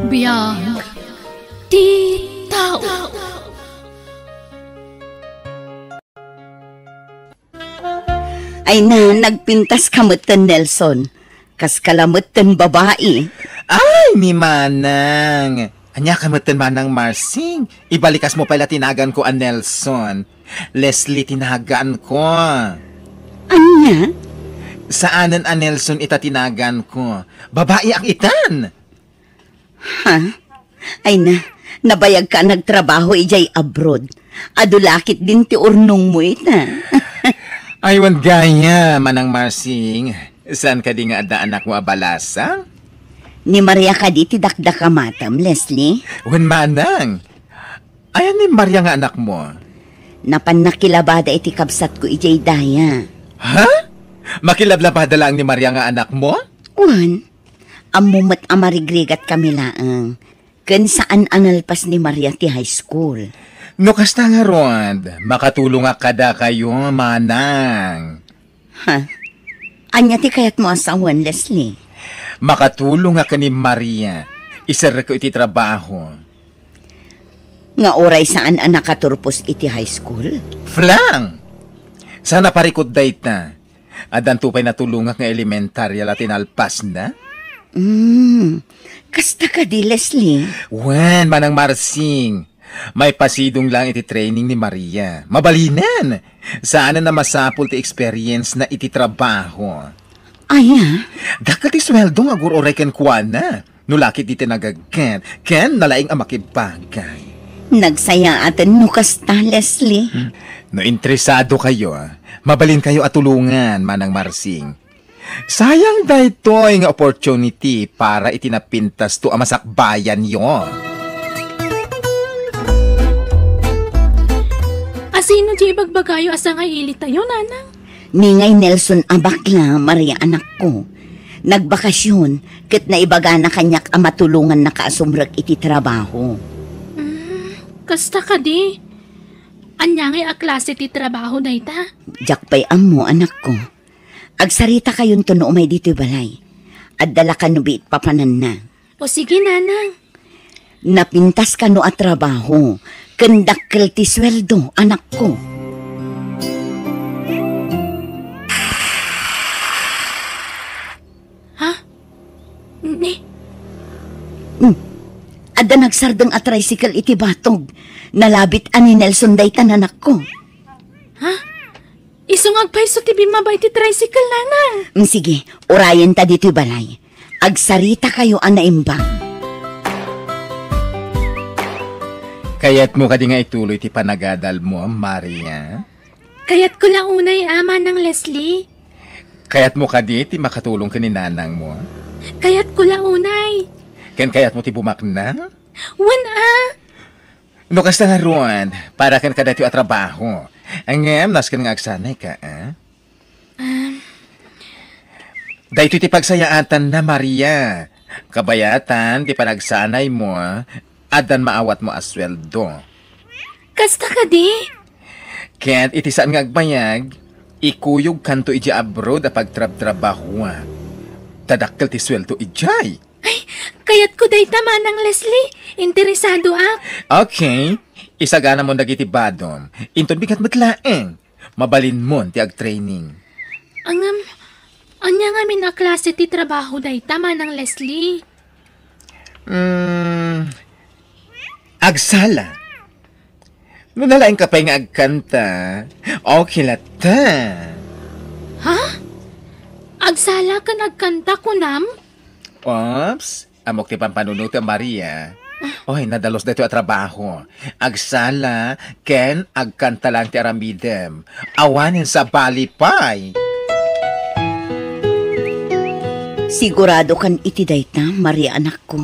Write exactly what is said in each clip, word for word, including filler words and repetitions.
Biag ti tao. Ay na, nagpintas ka metten, Nelson. Kas ka la metten babai. Ay, ni Manang! Ania ka metten, Manang Marsing? Ibalikasmo pay la ti naganko a Nelson. Leslie ti naganko. Ania? Saanen a Nelson ita ti naganko. Babaiak itan. Ha? Ay na, nabayag ka nagtrabaho idiay abroad. Adu la ketdin ti urnongmo ita. Ay, wen gayam, Manang Marsing. Saan kadi nga adda anakmo a balasang? Ni Maria kadi ti dakdakamatam, Leslie? Wen, Manang. Ayan ni Maria nga anakmo? Napan nakilabada iti kabsatko idiay daya. Ha? Makilablabada laeng ni Maria nga anakmo? Wen, ammo met a marigrigat kami laeng. Ken saan a nalpas ni Maria ti high school. No kasta ngarud, makatulongak kadakayo, Manang. Ha? Ania ti kayatmo a sawen, Leslie? Makatulongak ken ni Maria. Iserrekko iti trabaho. Nga uray saan a nakaturpos iti high school? Flang! Saan a parikut dayta? Addanto pay natulongak nga elementarya la ti nalpasna? Hmm, kasta kadi, Leslie? Wen, Manang Marsing. Maipasidong laeng iti training ni Maria. Mabalinen! Saanen a masapul ti experience na iti trabaho. Aya? Dakkel ti sueldo nga agur-uray kenkuana. No la ketdi ti nagagget, ken nalaing a makibagay. Nagsayaaten no kasta, Leslie. Hmm. No interesado kayo, mabalin kayo a tulongan, Manang Marsing. Sayang daytoy nga opportunity para iti napintasto a masakbayanyo. Asino ti ibagbagayo a sangailitayo, Nanang? Ni ngay Nelson a bakla, Maria, anakko. Nagbakasyon, ket naibagana kaniak a matulongannaka a sumrek iti trabaho. Mm, kasta kadi? Ania ngay a klase ti trabaho dayta? Diak pay ammo, anakko. Agsaritakayon no umay ditoy balay. Adda la kano biit papananna. O sige, Nanang. Napintas kano a trabaho, ken dakkel ti sueldo, anakko. Ha? Ni? Hmm. Adda nagsardeng a tricycle iti batog. Nalabit a ni Nelson dayta, anakko. Ha? Isu nga agpayso ti bimmaba iti tricycle, Nanang. Mm, sige, urayenta ditoy balay. Agsaritakayo a naimbag. Kayatmo kadi nga ituloy ti panagadalmo, Maria? Kayatko la unay, a, Manang Leslie. Kayatmo kadi ti makatulong ken ni nanangmo? Kayatko la unay. Ken kayatmo ti bumaknang? Wen, a. No kasta ngarud, para kenka daytoy a trabaho. Ngem nasken nga agsanayka, a? Um. Daytoy ti pagsayaatanna, Maria. Kabayatan ti panagsanaymo, addan maawatmo a sueldo. Kasta kadi? Ket iti saan nga agbayag, ikuyogkanto idiay abroad a pagtrabtrabahoa. Ta dakkel ti sueldo idiay. Ay, kayatko dayta, Manang Leslie. Interesadoak. Okay. Isaganamon dagiti badom. Inton bigat met laeng, mabalinmon ti agtraining. Ngem, ania ngamin a klase ti trabaho dayta, Manang Leslie? Mm, agsala. No nalaingka pay nga agkanta, okay latta. Ha? Agsala ken agkanta, kunam? Oops, ammok ti pampanunotem, Maria. Oy, nadalus daytoy a trabaho. Agsala ken agkanta laeng ti aramidem. Awanen sabali pay. Sigurado kan iti dayta, Maria, anakko?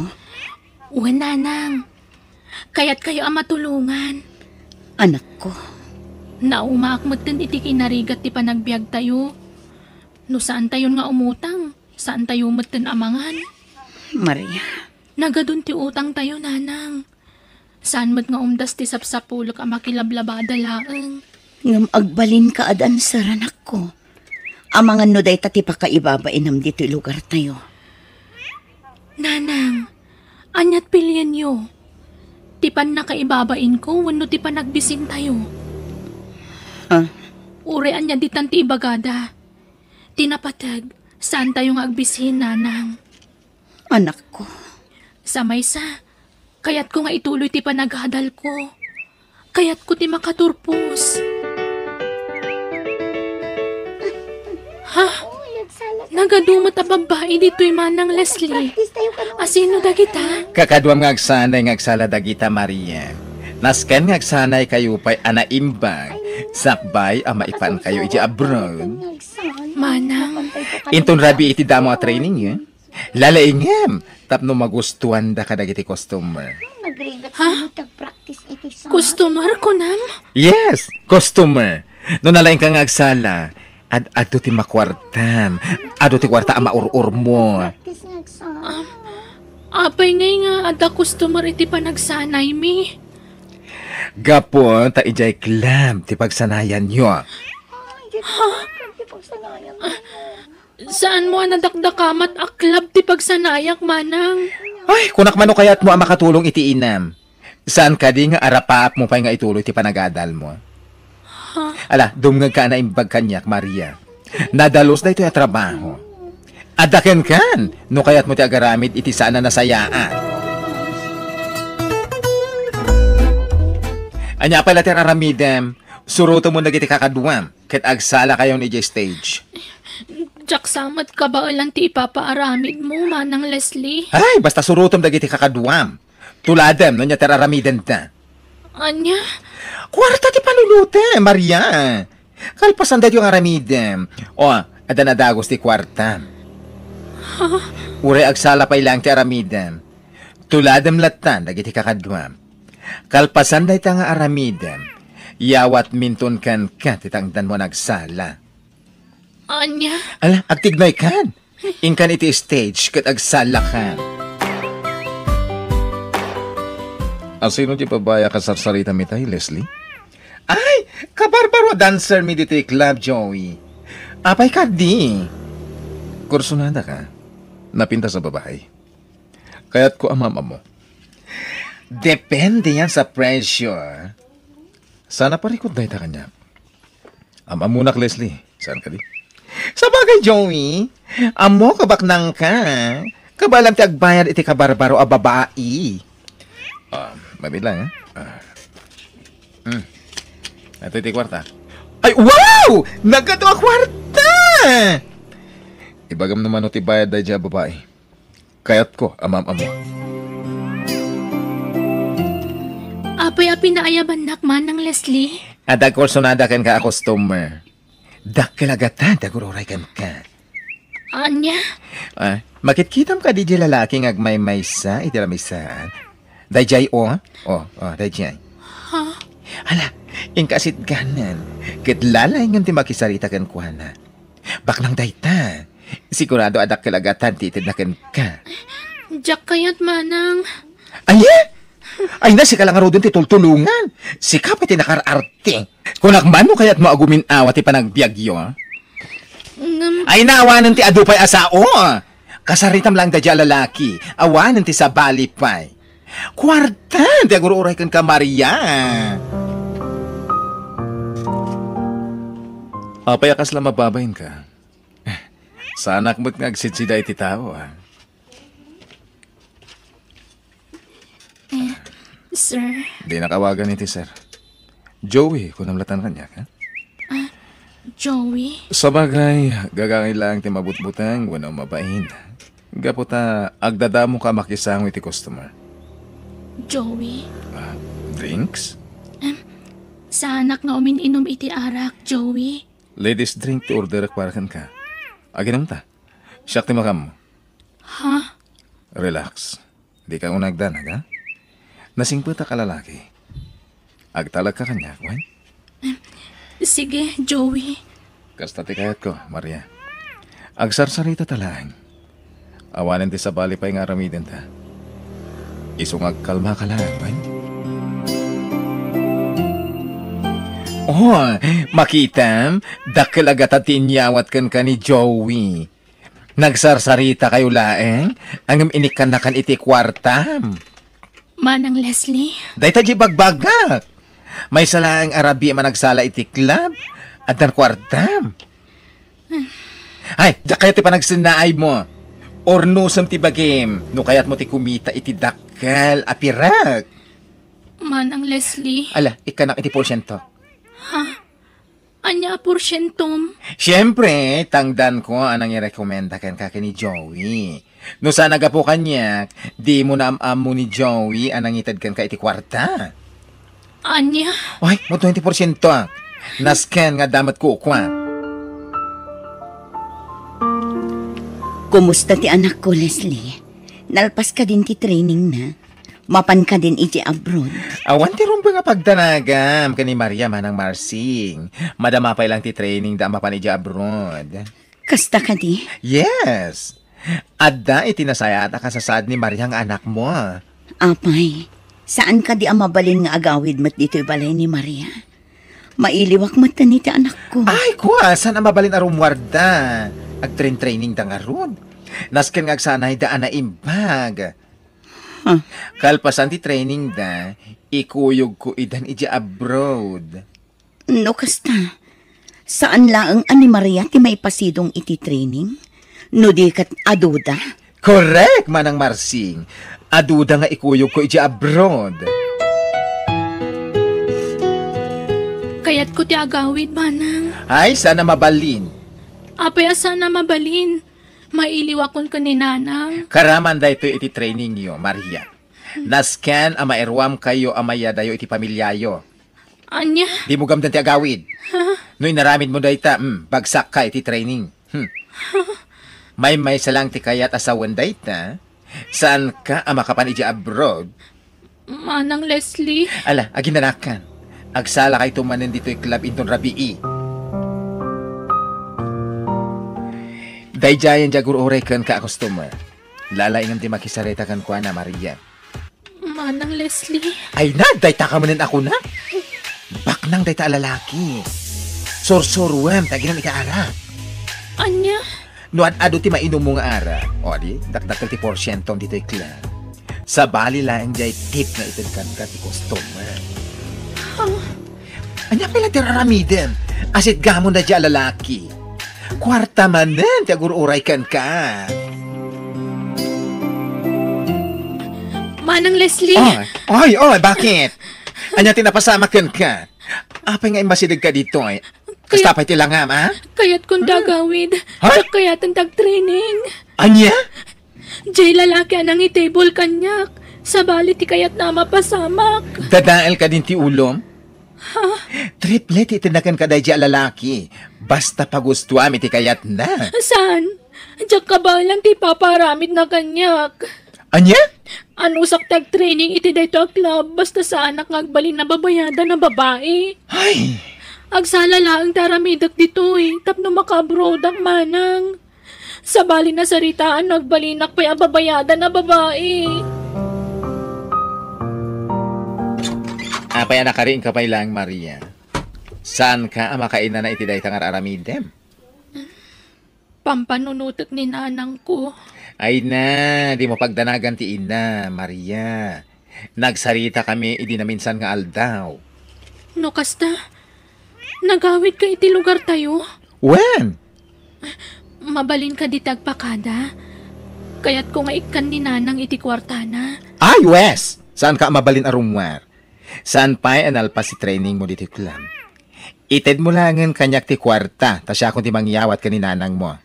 Wen, nanang. Kayatkayo a matulongan. Anakko. Naumaak metten iti kinarigat ti panagbiagtayo. No saantayon nga umutang, saantayo metten a mangan. Maria. Nagadun ti utangtayo, nanang. Saan met nga umdas ti sapsapulek a makilablabada laeng. Ngem agbalinka a dancer, anakko. Amangan no dayta ti pakaibabainam ditoy lugartayo. Nanang, Ania't pilienyo? Ti pannakaibabainko wenno ti panagbisintayo? Ah. Uray ania ditan ti ibagada. Ti napateg, saantayo nga agbisin, nanang. Anakko. Sa maysa, kayatko nga ituloy ti panagadalko. Kayatko ti makaturpos. Ha? Nagadu met a babbai ditoy, Manang Leslie. Asino dagita? Kakaduam nga agsanay nga agsala dagita, Maria. Nasken nga agsanaykayo pay a naimbag, sakbay a maipankayo iti abroad. Manang. Inton rabii iti damo a training, eh? Lalaingem tapno magustuanda kadagiti customer. Ha? Customer, kunam? Yes, customer. No nalaingka nga agsala, ad-adu ti makuartam. Adu ti kuarta a maur-urmo. Um, apay ngay nga adda customer iti panagsanaymi? Gapu ta idiay club ti pagsanayanyo. Ha? Saanmo a nadakdakamat a club ti pagsanayak, Manang? Ay, kunak man no kayatmo a makatulong iti inam. Saan kadi nga arapaapmo pay nga ituloy ti panagadalmo? Ha? Ala, dumngegka a naimbag kaniak, Maria. Nadalus daytoy a trabaho. Adda kenkan, no kayatmo ti agaramid iti saan a nasayaat. Ania pay la ti aramidem? Surotemon dagiti kakaduam ket agsalakayon idiay stage. Diak sa met kabaelan ti ipapaaramidmo, Manang Leslie. Ay, basta surotem dagiti kakaduam. Tuladem no ania ti ar-aramidenda. Ania? Kuarta ti panunotem, Maria. Kalpasan daytoy nga aramidem. O, adda nadagus ti kuarta. Ha? Uray agsala pay laeng ti aramidem. Tuladem latta dagiti kakaduam. Kalpasan dayta nga aramidem, yawatminton kenka ti tangdanmo a nagsala. Ania? Ala, agtignaykan. Inkan iti stage ket agsalakan. Asino ti babbai a kasarsaritam itay, Leslie? Ay, kabarbaro a dancer mi ditoy club, Joey. Apay kadi? Kursunada ka? Napintas a babai? Kayatko a maam-ammo. Depende yan sa presyo, ah. Sana parikot dayta kaniak. Am-ammonak, Leslie. Saan kadi? Sabagay, Joey, ammok a baknangka. Kabaelam ti agbayad iti kabarbaro a babai. Ah, mabilang, ah. Ah. Hmm. Ito iti kuarta. Ay, wow! Nagkadua kuarta! Ibagam no mano ti bayad daydiay a babai. Kayatko a maam-ammo. Apay a pinaayabannak, Manang Leslie? Adda kursunada kenka a customer. Dakkel a gatad ti agur-uray kenka. Ania? Ah, makitkitam kadi diay lalaki nga agmaymaysa iti lamisaan? Daydiay, o. O, o, daydiay. Ha? Ala, inka a sitganan. Ket lalaingem ti makisarita kenkuana. Baknang dayta. Sigurado a dakkel a gatad ti itedna kenka. Diak kayat, Manang. Ay, eh? Ay na, sika la ngaruden ti tultulongan. Sika pay ti nakaar-arte. Kunak man no kayatmo a gumin-awa ti panagbiagyo. Ngem ay na, awanen ti adu pay a sao. Kasaritam laeng daydiay a lalaki. Awanen ti sabali pay. Kuarta ti agur-uray kenka, Maria. Apay a kasla mababainka? Saanak met nga agsidsida iti tao, ah. Eh, sir. Dinak awagan iti sir. Joey, kunam latta kaniak, ha? Ah, Joey? Sabagay, gagangay laeng ti mabutbuteng wenno mabain. Gapu ta agdadamoka a makisango iti customer. Joey? Ah, drinks? Em, saanak nga umin-inom iti arak, Joey. Ladies drink ti orderek para kenka. Aginom ta. Siak ti makaammo. Ha? Relax. Dika unay agdanag, ha? Nasingpetak a lalaki. Agtalagka kaniak, wen? Sige, Joey. Kasta ti kayatko, Maria. Agsarsarita ta laeng. Awanen ti sabali pay nga aramidenta. Isu nga agkalmaka laeng, wen? Oh, makitam, dakkel a gatad ti inyawat kenka ni Joey. Nagsarsarita kayo laeng, ngem inikkannakan iti kuartam. Manang Leslie. Dayta di bagbagak. Maysa laeng a rabii a managsala iti club, addan kuartam. Ay, diak kayat ti panagsennaaymo. Urnosem ti bagim, no kayatmo ti kumita iti dakkel a pirak. Manang Leslie. Ala, ikkanak iti porsiento. Ha? Ania a porsientom? Siempre, tangdanko a nangirekomenda kenka ken ni Joey. No saan a gapu kaniak, dimo naam-ammo ni Joey a nangited kenka iti kuarta. Ania? Ay, mo twenty porsiento. Nasken nga adda met kukua. Kumusta ti anakko, Leslie? Nalpas kadin ti trainingna? Mapan kadin iti abroad? Awan ti rumbeng a pagdanagam ken ni Maria, Manang Marsing. Madama pay lang ti trainingda a mapan iti abroad. Kasta kadi? Yes. Adda iti nasayaat a kasasaad ni Maria nga anakmo. Apay, saan kadi a mabalin nga agawid met ditoy balay ni Maria? Mailiwak met iti anakko. Ay, kua, saan a mabalin a rummuarda? Agtrain-trainingda ngarud. Nasken nga agsanayda a naimbag. Huh. Kalpasan ti trainingda, ikuyogko idan idiay abroad. No kasta, saan laeng a ni Maria ti maipasidong iti training? No di ket aduda? Correct, Manang Marsing. Aduda nga ikuyogko idiay abroad. Kayatko ti agawid, Manang. Ay, saan a mabalin. Apay a saan a mabalin? Mailiwakon ken ni Nanang. Karaman daytoy iti trainingyo, Maria. Nasken a mairuamkayo a mayadayo iti pamiliayo. Ania? Dimo gamden ti agawid. Ha? No inaramidmo dayta, hmm, bagsakka iti training. Hmm. Maymaysa lang ti kayat a sawen dayta. Saanka a makapan idiay abroad? Manang Leslie. Ala, aginanakan. Agsalakayto manen ditoy club inton rabii. Daydiayen ti agur-uray kenka a customer. Lalaingem ti makisarita kenkuana, Maria. Manang Leslie. Ay na, dayta ka manen a kuna? Baknang dayta a lalaki. Sursuruem, ta aginum iti arak. Ania? No ad-adu ti mainummo nga arak, o di, dakdakkel ti porsientom ditoy club. Sabali laeng diay tip nga ited kenka ti customer. Ha? Ania pay la ti aramidem? Asitgamon daydiay a lalaki. Kuarta manen ti agur-uray kenka. Manang Leslie. Oy, oy, oy, bakit? Ania ti napasamak kenka? Apay nga immasidegka ditoy? Kasta pay ti langam, a? Kayatkon ti agawid. Ha? Diak kayaten ti agtraining. Ania? Diay lalaki a nangitable kaniak. Sabali ti kayatna a mapasamak. Dadael kadin ti ulom? Ha? Triple ti itedna kenka daydiay a lalaki. Basta pagustuam iti kayatna. Saan? Diak kabaelan ti ipapaaramidna kaniak. Ania? Anusak ti agtraining iti daytoy a club, basta saanak nga agbalin a babayadan a babai. Ay! Agsala laeng ti aramidek ditoy, tapno makaabroadak, Manang. Sabali nasaritaan no agbalinak pay a babayadan a babai. Apay a nakariingka pay laeng, Maria? Saanka a makainana iti dayta nga ar-aramidem? Pampanunotek ni nanangko. Ay na, dimo pagdanagan ti ina, Maria. Nagsaritakami idi naminsan nga aldaw. No kasta, nagawidka iti lugartayo? Wen? Mabalin kadi ti agpakada? Kayatko nga ikkan ni nanang iti kuartana. Ay, wes! Saanka a mabalin a rummuar? Saan pay a nalpas ti trainingmo ditoy club? Itedmo laengen kaniak ti kuarta, ta siakon ti mangyawat ken ni nanangmo.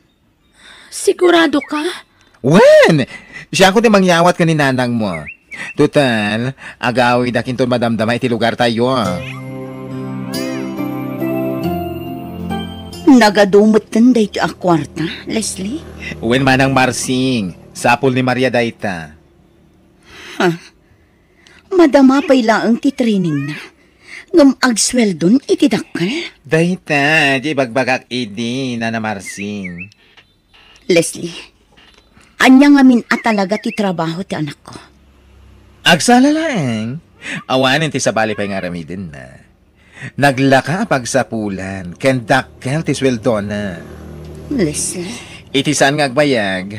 Siguradoka? Wen! Siakon ti mangyawat ken ni nanangmo. Total, agawidak inton madamdama iti lugartayo. Nagadu metten daytoy a kuarta, Leslie? Wen, Manang Marsing, sapul ni Maria dayta. Ha? Madama pay laeng ti trainingna, ngem agsueldon iti dakkel? Dayta ti ibagbagak idi, Nana Marsing. Leslie, ania ngamin a talaga ti trabaho ti anakko? Agsala laeng, awanen ti sabali pay nga aramidenna. Naglaka a pagsapulan ken dakkel ti sueldona. Leslie? Iti saan nga agbayag,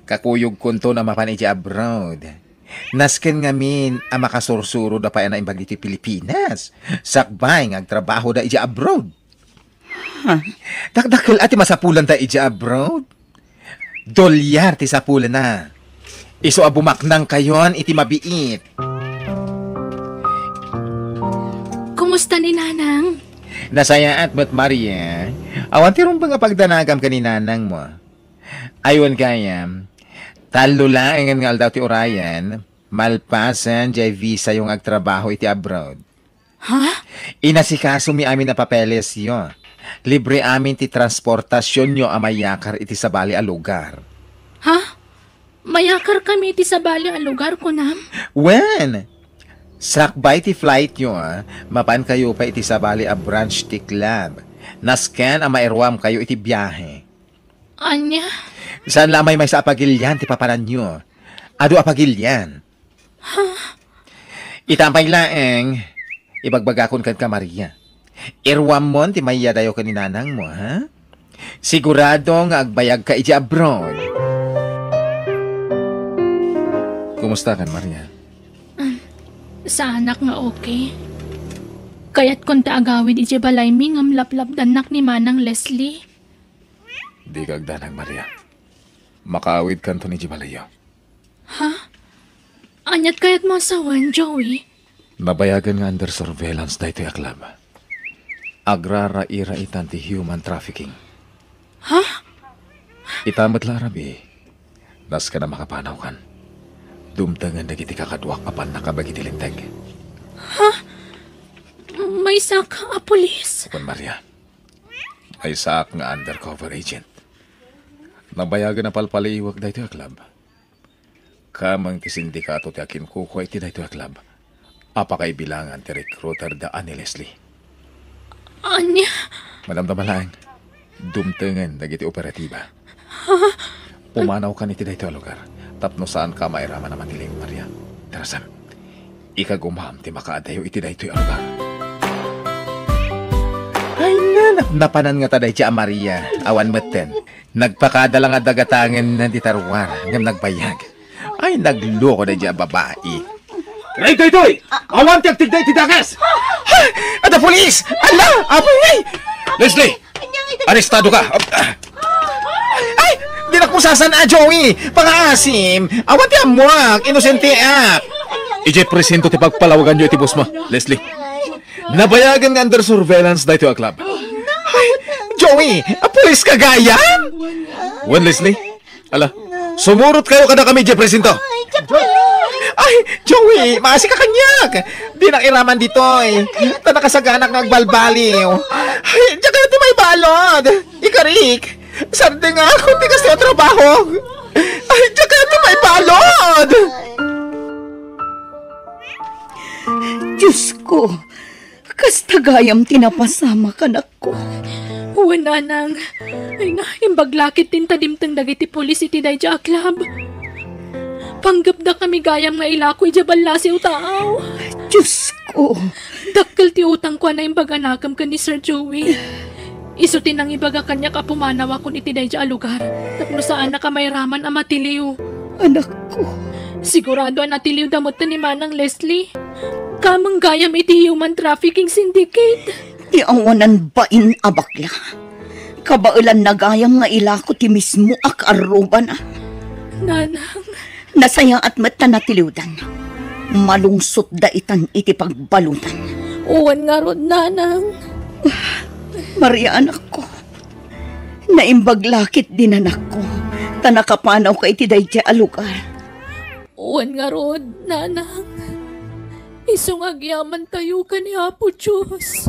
kakuyogkonto a mapan idiay abroad. Nasken ngamin a makasursurod a pay a naimbag ditoy Pilipinas, sakbay nga agtrabahoda idiay abroad. Huh? Dakdakkel a ti masapulanda idiay abroad. Dolyar ti sapulna. Isu a bumaknangkayon iti mabiit. Kumusta ni Nanang? Nasayaat met, Maria. Awan ti rumbeng a pagdanagam ken ni Nanang mo. Ay, wen gayam, tallo laengen nga aldaw ti urayen, malpasen diay visayo nga agtrabaho iti abroad. Ha? Inasikasomi amin a papelesyo. Libre amin ti transportasionyo a mayakar iti sabali a lugar. Ha? Mayakarkami iti sabali a lugar, kunam? Wen, sakbay ti flightyo, a, mapankayo pay iti sabali a branch ti club. Nasken a mairuamkayo iti biahe. Ania? Saan la a maymaysa a pagilian ti papananyo. Adu a pagilian. Ita pay laeng, ibagbagakon kenka, Maria. Iruammon ti maiyadayo ken ni Nanang mo, ha? Sigurado nga agbayagka idiay abroad. Kumusta kan, Maria? Saanak nga okay. Kayatkon ta agawid idiay balaymi ngem laplapdannak ni Manang Leslie. Dika agdanag, Maria. Makaawidkanton idiay balayyo. Ha? Aniat kayat masawen, Joey? Nabayagen nga under surveillance daytoy a club. Agrarairaitan ti human trafficking. Ha? Ita met la a rabii, nasken a makapanawkan. Dumtengen dagiti kakaduak a pannakabag iti linteg. Ha? Maysak a pulis? Wen, Maria. Maysaak nga undercover agent. Nabayagen a palpaliiwek daytoy a club. Kameng ti sindikato ti akinkukua iti daytoy a club a pakaibilangan ti recruiter da a ni Leslie. Ania? Madamdama laeng, dumtengen dagiti operatiba. Ha? Pumanawkan iti daytoy a lugar tapno saanka a mairaman a matiliw, Maria. Teresa, ikagumam ti makaadayo iti daytoy a lugar. Ay, na, napnapanan ngata daydiay a Maria. Awan metten. Nagpakada la nga dagatangen ti taruar, ngem nagbayag. Ay, nagloko daydiay a babai. Daytoy! Awan ti agtigda iti dakes! Ay, adda pulis! Ala! Apoy! Leslie! Arestado ka! Ay! Dinak mo sasan-a, Joey! Pangaasim! Awan ti ammuak! Inosenteak! Idiay presinto ti pagpalawaganyo iti boss mo, Leslie. Nabayagen nga under surveillance daytoy a club. Ay, Joey, a pulis ka gayam? Wen, Leslie, ala, sumurot kayo kadakami idiay presinto. Ay, Joey, maasi ka kaniak. Dinak iraman ditoy. Ta nakasaganak nga agbalbaliw. Ay, diak kayo ti maibalud. Ikarik, sardengak, kunti kasi ang trabaho. Ay, diak kayo ti maibalud. Diyos ko, kasta gayam ti napasamak, anakko. Wen, nanang. Ay na, imbag la ket ti inta dimteng dagiti pulis iti daydiay a club. Panggepdakami gayam nga ilako idiay ballasiw taaw. Diyos ko. Dakkel ti utangko a naimbag a nakem ken ni Sir Joey. Isu ti nangibaga kaniak a pumanawakon iti daydiay a lugar tapno saannak a mairaman a matiliw. Anakko. Sigurado a natiliwda metten ni Manang Leslie. Kameng gayam iti human trafficking syndicate. Ti awanan bain a bakla. Kabaelanna gayam nga ilako ti mismo a kaarrubana. Nanang. Nasayaat met ta natiliwdan. Malungsotda itan iti pagbaludan. Wen ngarud, nanang. Maria, anakko. Naimbag la ketdi, anakko, ta nakapanawka iti daydiay a lugar. Wen ngarud, nanang. Isu nga agyamantayo ken ni Apo Dios.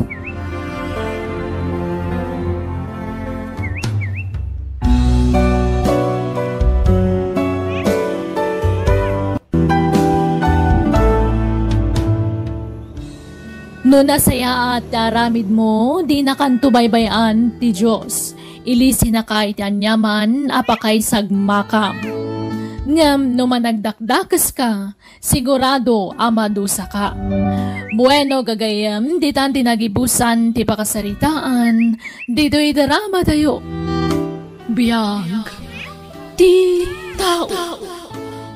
No nasayaat ti aramidmo, dinakanto baybay-an ti Dios. Ilisinaka iti aniaman a pakaisagmakam. Ngem no managdakdakeska, sigurado a madusaka. Bueno, gagayyem, ditan ti nagibusan ti pakasaritaan ditoy dramatayo. Biag. Ti tao.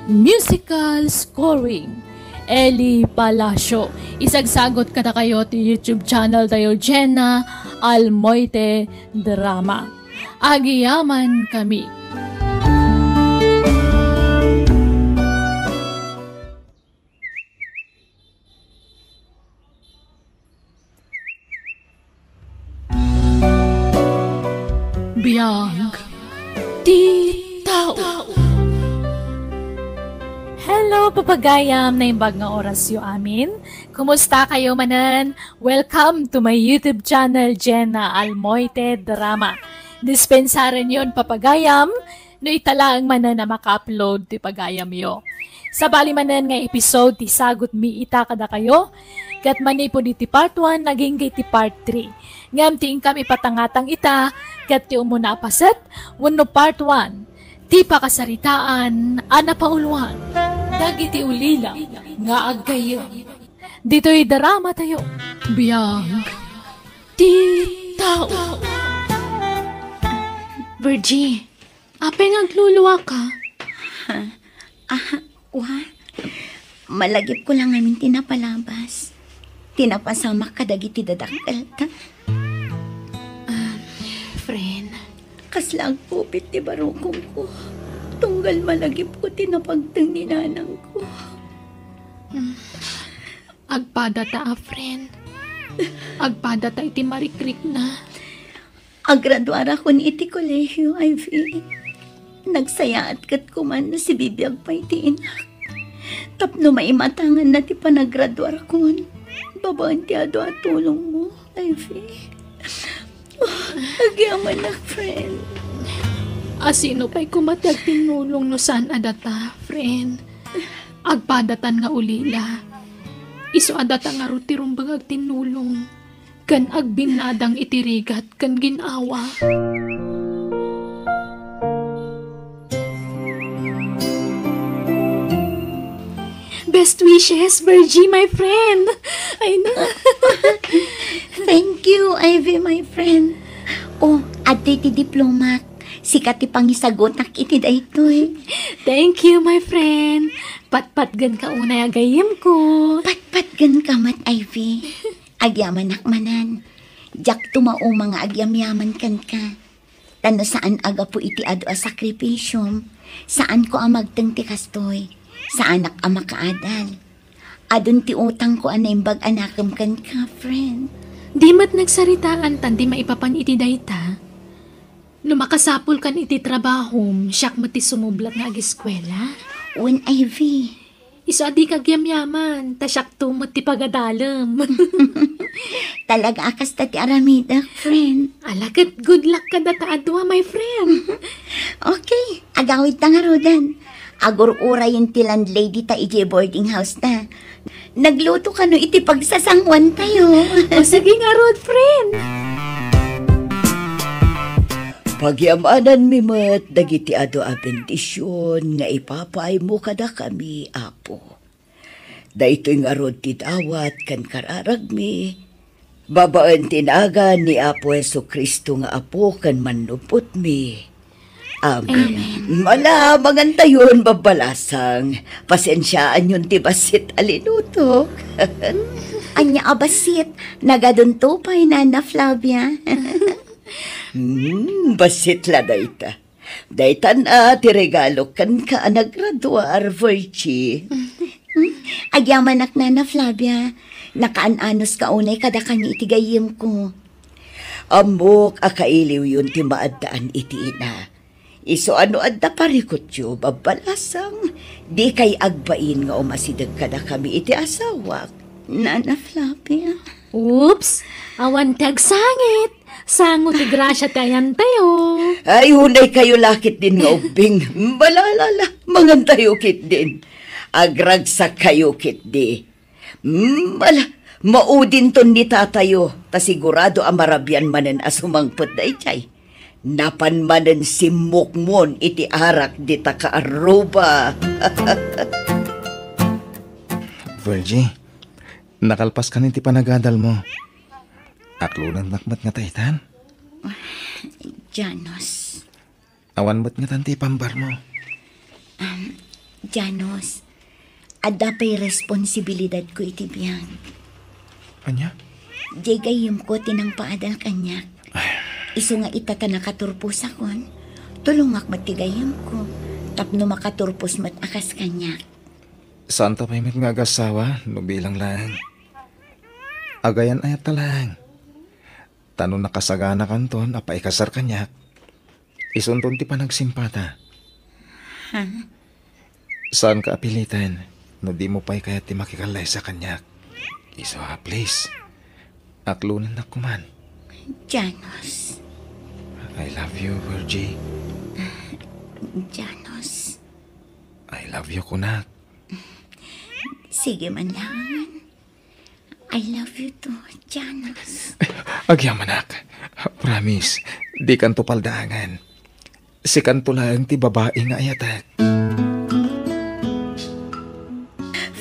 Musical scoring, Eli Palacio. Isagsagot kadakayo ti YouTube channel tayo, Jenna Almoite Drama. Agiyaman kami. Biag ti tao. Hello, papagayam, naimbag nga orasyo amin. Kumusta kayo manen? Welcome to my YouTube channel, Jenna Almoite Drama. Dispensaren yon, papagayam, no ita laeng manen a maka-upload ti pagayamyo. Sabali manen nga episode ti sagutmi ita kadakayo, ket manipud iti part one, agingga iti part three. Ngem ti inkam ipatangatang ita, ket ti umuna a paset, wenno part one, ti pakasaritaan a napauluan dagiti ulila nga aggayyem. Ditoy drama tayo, biag ti tao. Virgie, apay nga agluluaka? Ah, wa. Malagipko la ngamin ti napalabas. Ti napasamak kadagiti dadakkelta. Ah, friend. Kasla agpupit ti barukongko. Tunggal malagipko ti napagteng ni nanangko. Mm. Agpadata a friend. Agpadata iti marikrikna. Agraduarakon iti kolehio, Ivy. Nagsayaat ket kuman no sibibiag pay ti inak. Tapno maimatanganna ti panagraduarakon babaen ti adu a tulongmo, Ivy. Oh, agyamanak, friend. A sino pay koma ti agtinnulong no saan a data, friend? Agpadatan nga ulila. Isu a data ngarud ti rumbeng agtinnulong ken agbinnadang iti rigat ken gin-awa. Best wishes, Virgie, my friend. Ay na. Thank you, Ivy, my friend. Oh, adtoy ti diplomak. Sika ti pangisagutak iti daytoy. Thank you, my friend. Patpatgen ka unay a gayyemko. Patpatgen ka met, Ivy. Agyamanak manen. Diak tumauma nga agyamyaman kenka. Ta no saan a gapu iti adu a sakripisiom, saanko a magteng ti kastoy. Saanak a makaadal. Adun ti utangko a naimbag a nakem kenka, friend. Di met nagsaritaan tan di maipapan iti dayta. No makasapulkan iti trabahom, siak met ti sumublat nga agiskuela. Wen, Ivy. Isu a dika agyamyaman, ta siakto met ti pagadalem. Talaga a kasta ti aramidek, friend. Ala ket, good luck kadata a dua, my friend. Okay, agawidta ngaruden. Agur-urayen ti landlady ta idiay boarding house ta. Nagluto kano iti pagsasanguan tayo. O, sige ngarud, friend. Pagyamananmi met dagiti adu a bendision nga ipapaaymo kadakami, Apo. Daytoy ngarud ti dawat ken kararagmi, babaen ti nagan ni Apo Jesu-Cristo nga Apo ken Mannubbotmi. Amen. Amen. Ala, mangantayon, babbalasang. Pasensiaanyon ti bassit a linutok. Ania a bassit? Nagadunto pay, Nana Flavia. Hmm, bassit la dayta. Daytan a ti regalo kenka a nagraduar, Virgie. Hmm? Agyamanak, Nana Flavia. Nakaan-anos ka unay kadakami iti gayyemko. Ammok a kailiwyon ti maaddaan iti ina. Isu a no adda parikutyo, babbalasang, dikay agbain nga umasideg kadakami iti asawak, Nana Flavia. Oops! Awan ti agsangit! Sango ti grasia ti ayantayo. Ay, unay kayo lakit din nga ubbing. Balalala, mangantayo kit din. Agragsak kayo kit di. Mm, ala, maudinton ni tatayo, ta sigurado a marabian manen a sumangpet daydiay. Napan manen simmukmon iti arak dita kaarruba. Virgie, nakalpas ka iti panagadalmo. Aklonannak met nga taytan. Janos. Awan met ngatan ti ipambarmo. Janos, adda pay responsibilidadko iti biag. Ania? Diay gayyemko ti nangpaadal kaniak. Isu nga ita ta nakaturposakon, tulongak met ti gayyemko tapno makaturpos met a kas kaniak. Saanta pay met nga agasawa no bilang laeng. Agayan-ayatta laeng. Ta no nakasaganakanton a paikasar kaniak, isunton ti panagsimpata. Ha? Saanka a piliten no dimo pay kayat ti makikallaysa kaniak. Isu a, please. Aklonennak koman. Janos. I love you, Virgie. Janos. I love you, kunak. Sige man lang. I love you too, Janos. Agyamanak. Promise, dikanto paldaangan. Sikanto laeng ti babai nga ayatek.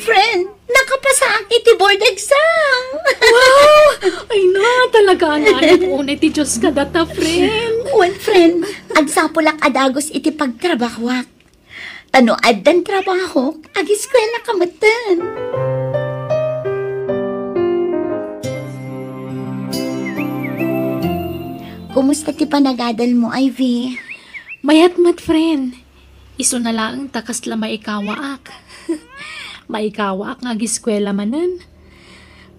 Friend, nakapasaak iti board exam! Wow! Ay na, talaga nga, unay ti Diyos kadata, friend. Wen, friend, agsapulak a dagus iti pagtrabahoak. Ta no addan trabahok, agiskuela ka metten. Kumusta ti panagadal mo, Ivy? Mayat met, friend. Isu na laeng ta kasla maikawaak. Maikawaak nga agiskuela manen.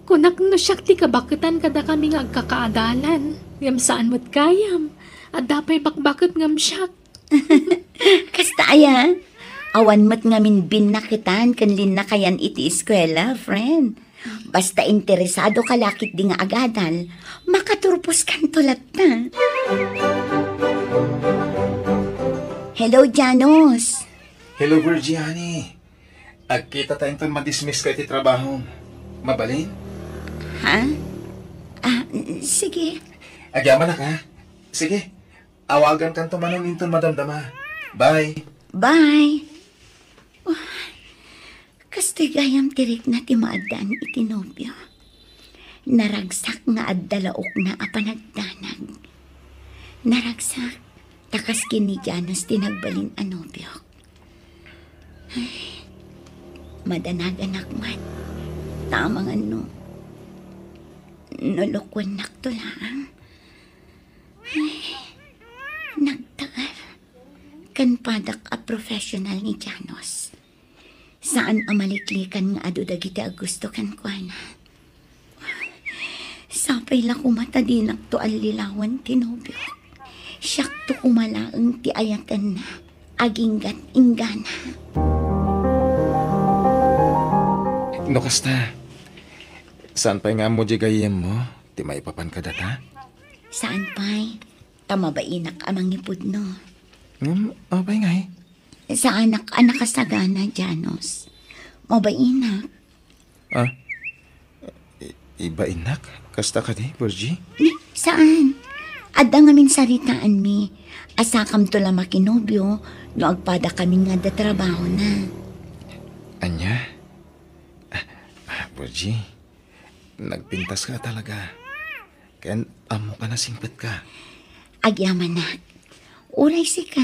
Kunak no siak ti kabaketan kadakami nga agkakaadalan. Ngem saan met gayam. Adda pay bakbaket ngem siak. Kasta aya, awan met ngamin binnaketan ken linnakayan iti eskuela, friend. Basta interesado ka la ketdi nga agadal, makaturposkanto latta. Hello, Janos. Hello, Virgie, honey. Agkitata inton madismiss ka iti trabahom. Mabalin? Ha? Ah, sige. Agyamanak, ha? Sige. Awagankanto manen inton madamdama. Bye. Bye. Uy, kastoy gayam ti rikna ti maaddaan iti nobio. Naragsak nga adda laokna a panagdanag. Naragsak, ta kas ken ni Janos ti nagbalin a nobiok. Ay, madanaganak man. Ta amangan no, no lukuennakto laeng. Ay, nagtaer. Ken padak a professional ni Janos. Saan a maliklikan nga adu dagiti agusto kenkuana. Sapay la koma ta dinakto allilawan ti nobiok. Siakto koma laeng ti ayatenna. Aginggat inggana. No kasta, saan pay nga ammo di gayyemmo ti maipapan kadata? Saan pay? Ta mabainak a mangipudno. Ngem, apay ngay? Saanak a nakasagana, Janos. Mabainak. Ah? I-, ibainak? Kasta kadi, Virgie? Ni, saan? Adda ngamin saritaanmi. Asakamto la makinobio no agpada kami nga adda trabahona. Ania? Ah, ah, Virgie, nagpintas ka talaga. Ken ammok a nasingpet ka. Agyamanak. Uray sika,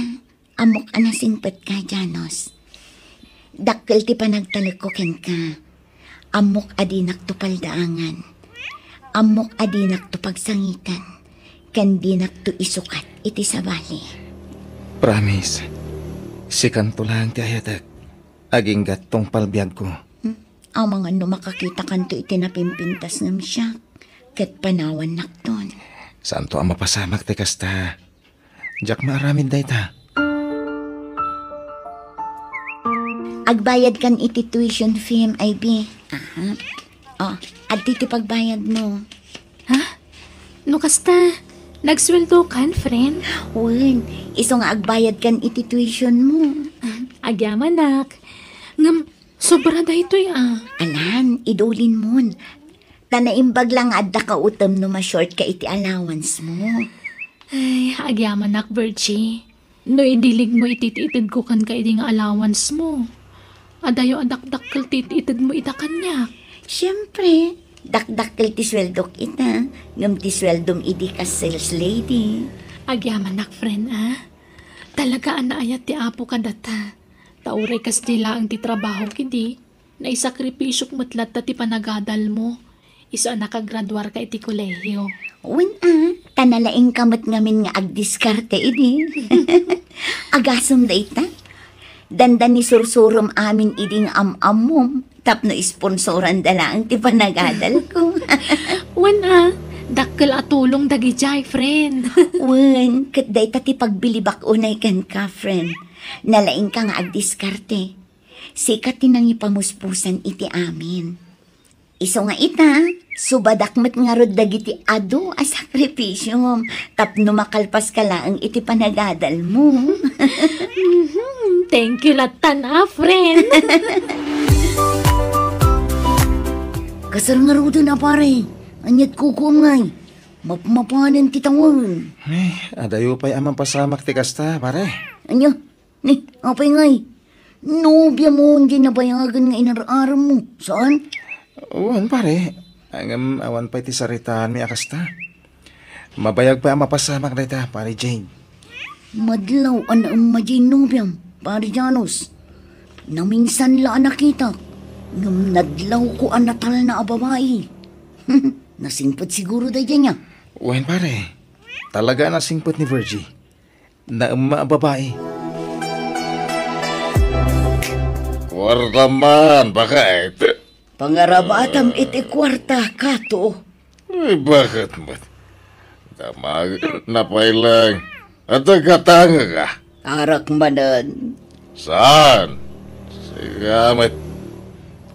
ammok a nasingpet ka, Janos. Dakkel ti panagtalekko kenka. Ammok a dinakto paldaangan. Ammok a dinakto pagsangitan. Ken dinakto isukat iti sabali. Promise, sikanto laeng ti ayatek. Aginggat tungpal biagko. Hmm? Amangan no makakitakanto iti napimpintas ngem siak, ket panawannakton. Saanto a mapasamak ti kasta. Diak maaramid dayta. Agbayadkan iti tuition fee, M I B. Aha. Oh, adtoy ti pagbayadmo. Ha? No kasta, nagsueldokan, friend? Wen, isu nga agbayadkan iti tuitionmo. Agyamanak. Ngem, sobra daytoy, ah. Alan, idulinmon. Ta naimbag la nga adda kautem no ma-short ka iti allowance mo. Ay, agyamanak, Virgie. No idiligmo iti itedko kenka idi nga allowance mo, adayo a dakdakkel ti itedmo ita kaniak. Siempre, dakdakkel ti sueldok ita, ngem ti sueldom idi kas sales lady. Agyamanak, friend, ah. Talaga a naayat ti Apo kadata. Ta uray kasdi laeng ti trabaho kidi, naisakripisyok met latta ti panagadalmo. Isu a nakagraduarka iti kolehiyo. Wen a, ta nalaingka met ngamin nga agdiskarte idi. Agasem dayta. Dandani sursurom amin idi nga am-ammom tapno isponsoranda laeng ti panagadalko. Wen a, dakkel a tulong dagidiay, friend. Wen, ket dayta ti pagbilibak unay kenka, friend. Nalaingka nga agdiskarte. Sika ti nangipamuspusan iti amin. Isu nga ita, subadak met ngarud dagiti adu a sakripisiom tapno makalpaska laeng iti panagadalmo. Mhm. Thank you latta, friend. Kasar ngaruden a, pare. Ania't kukuam ngay? Mapmapanen ti tawen. Eh, adayo pay a mapasamak ti kasta, pare. Ania? Ni, apay ngay? Nobiamo diay nabayagen nga inar-aremmo, saan? Wen, pare. Ngem awan pay ti saritaanmi a kasta. Mabayag pay a mapasamak dayta, Pare Jane. Madlaw a naemma diay nobiam, Pare Janos. Naminsan la a nakitak, ngem nadlawko a natalna a babai. Nasingpet siguro daydiay nia? Wen, pare. Talaga a nasingpet ni Virgie. Naemma a babai. Kuarta man, baket. Pangarabatam iti kuarta, Kato. Ay, baket met? Damag, napay lang. At nagkatanga ka? Arak manen. Saan? Sika met.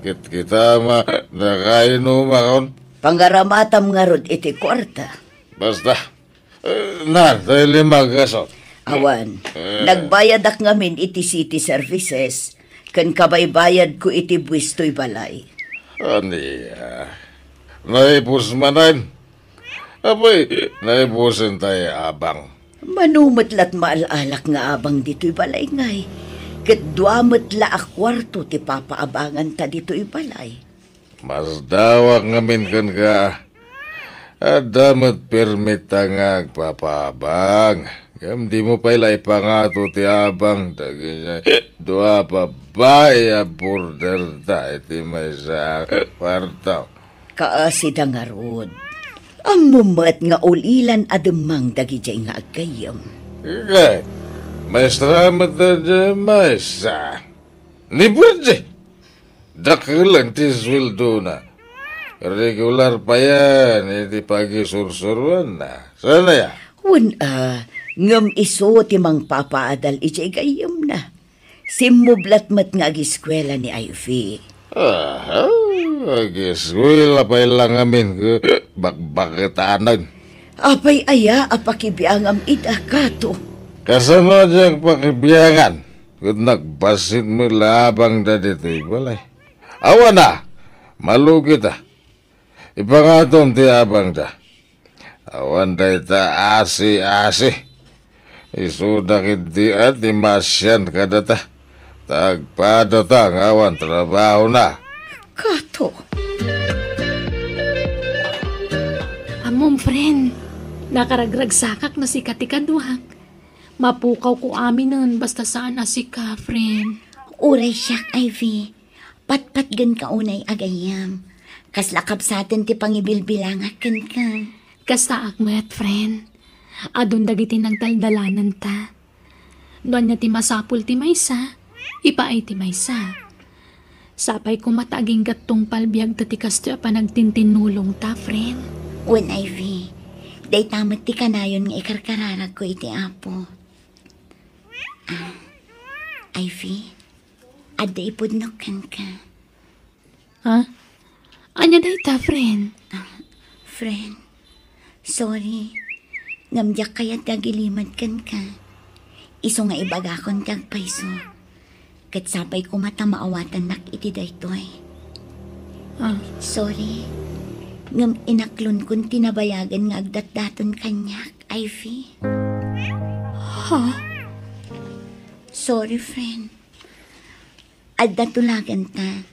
Kit kita ma, nakainumakon? Pangarabatam ngarud iti kuarta. Basta, Eh, na, tay lima gasot. Awan, eh, nagbayadak ngamin iti city services, ken kabaybayadko iti buis toy balay. Ania? Naipus manen? Apay, naipusen tay abang? Mano met lat maal-alak nga abang ditoy balay ngay. Ket dua met la a kuarto ti papaabanganta ditoy balay. Masdawak ngamin kenka. Adda met permitta nga agpapaabang. Ngem dimo pay la ipangato ti abang dagiti dua a babai a borderda iti maysa a kuarto. Kaasida ngarud. Ammom met nga ulilan a demmang dagidiay nga aggayyem. Ket, maestra met dagiti maysa. Ni Virgie! Dakkel ti sueldona. Regular payen iti pagisursuroanna. Saan aya? Wen a, ngem isu ti mangpapaadal idiay gayyemna. Simmublat met nga agiskuela ni Ivy. Aha, agiskuela pay la ngamin ket bakbaketanen. Apay aya a pakibiangam ida, Kato? Kasano diak pakibiangan? Ket nagbassit met la abangda ditoy balay. Awan a, malugita. Ipangatom ti abangda. Awan dayta asi-asi. Isuda ketdi a ti maasian kadata. Ta agpadata nga awan trabahona. Kato. Ammom, friend. Nakaragragsakak no sika ti kaduak. Mapukawko aminen basta saan a sika, friend. Uray siak, Ivy. Patpatgenka unay a gayyem. Kasla kabsaten ti pangibilbilangak kenka. Kastaak met, friend. Adun dagiti nagdaldalananta. No ania ti masapul ti maysa, ipaay ti maysa. Sapay koma ta agingga tungpal biagta ti kastoy a panagtintinnulongta, friend. Wen, Ivy, dayta met ti kanayon nga ikarkararagko iti Apo. Ah, Ivy, adda ipudnok kenka. Ha? Ania dayta, friend? Ah, friend, sorry. Ngem diak kayat nga agilimed kenka. Isu nga ibagakon ti agpayso. Ket sapay koma ta maawatannak iti daytoy. Ah. Sorry. Ngem inaklonkon ti nabayagen nga agdatdaton kaniak, Ivy. Ha? Sorry, friend. Adda tulaganta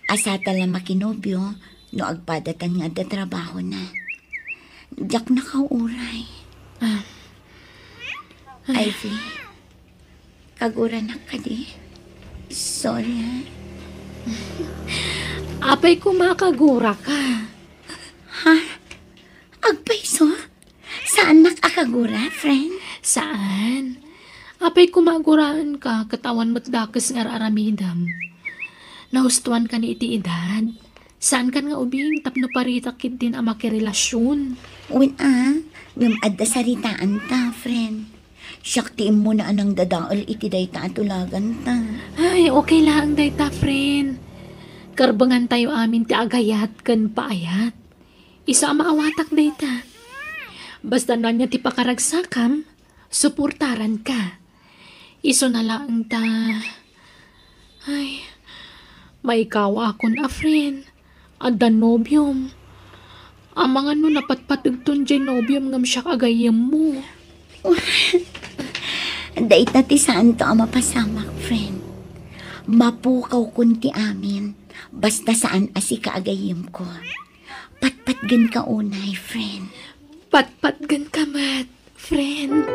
a sata la makinobio no agpadatan nga adda trabahona. Diak nakauray. Ah. Ivy, Aguranak kadi? Sorry, ha? Apay koma kaguraka? Ha? Agpayso? Saannak a kagura, friend? Saan. Apay koma aguraenka ket awan met dakes nga ar-aramidem. Nahustoanka ni iti edad. Saankan nga ubing tapno paritak ketdin a makirelasion. Wen a, ngem adda saritaanta, friend. Siak ti immuna a nangdadael iti dayta a tulaganta. Ay, okay laeng dayta, friend. Karbengantayo amin ti agayat ken paayat. Isu a maawatak dayta. Basta no ania ti pakaragsakam, suportaranka. Isuna laeng ta, ay, maikawakon a friend. Adda nobiom. Amangan no napatpategton jay nobiom ngem siak a gayyemmo. Dayta ti saanto a mapasamak, friend. Mapukawkon ti amin, basta saan a sika a gayyemko. Patpatgenka unay, friend. Patpatgenka met, friend.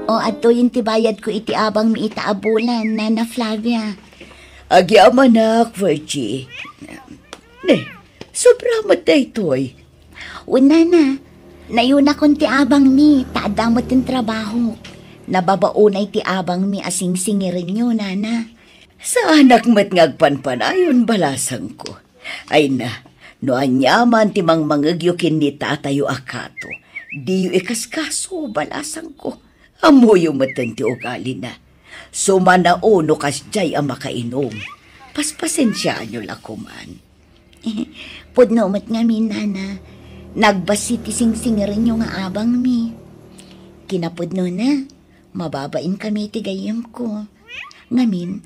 O, adtoyen ti bayadko iti abangmi ita a bulan, Nana Flavia. Agyamanak, Virgie. Ne, sobra met daytoy. Wen, Nana, nayunakon ti abangmi, ta adda met ti trabahok. Nababa unay ti abangmi a singsingirenyo, Nana. Saanak met nga agpanpanayon, balasangko. Ay na, no aniaman ti mangmangegyo ken ni tatayo a kato, diyo ikaskaso, balasangko. Ammoyo metten ti ugalina. Sumanao no kasdiay a makainom. Paspasensiaanyo la koman. Pudno met ngamin, Nana. Nagbassit ti singsingirenyo nga abangmi. Kinapudnona, mababainkami iti gayyemko. Ngamin,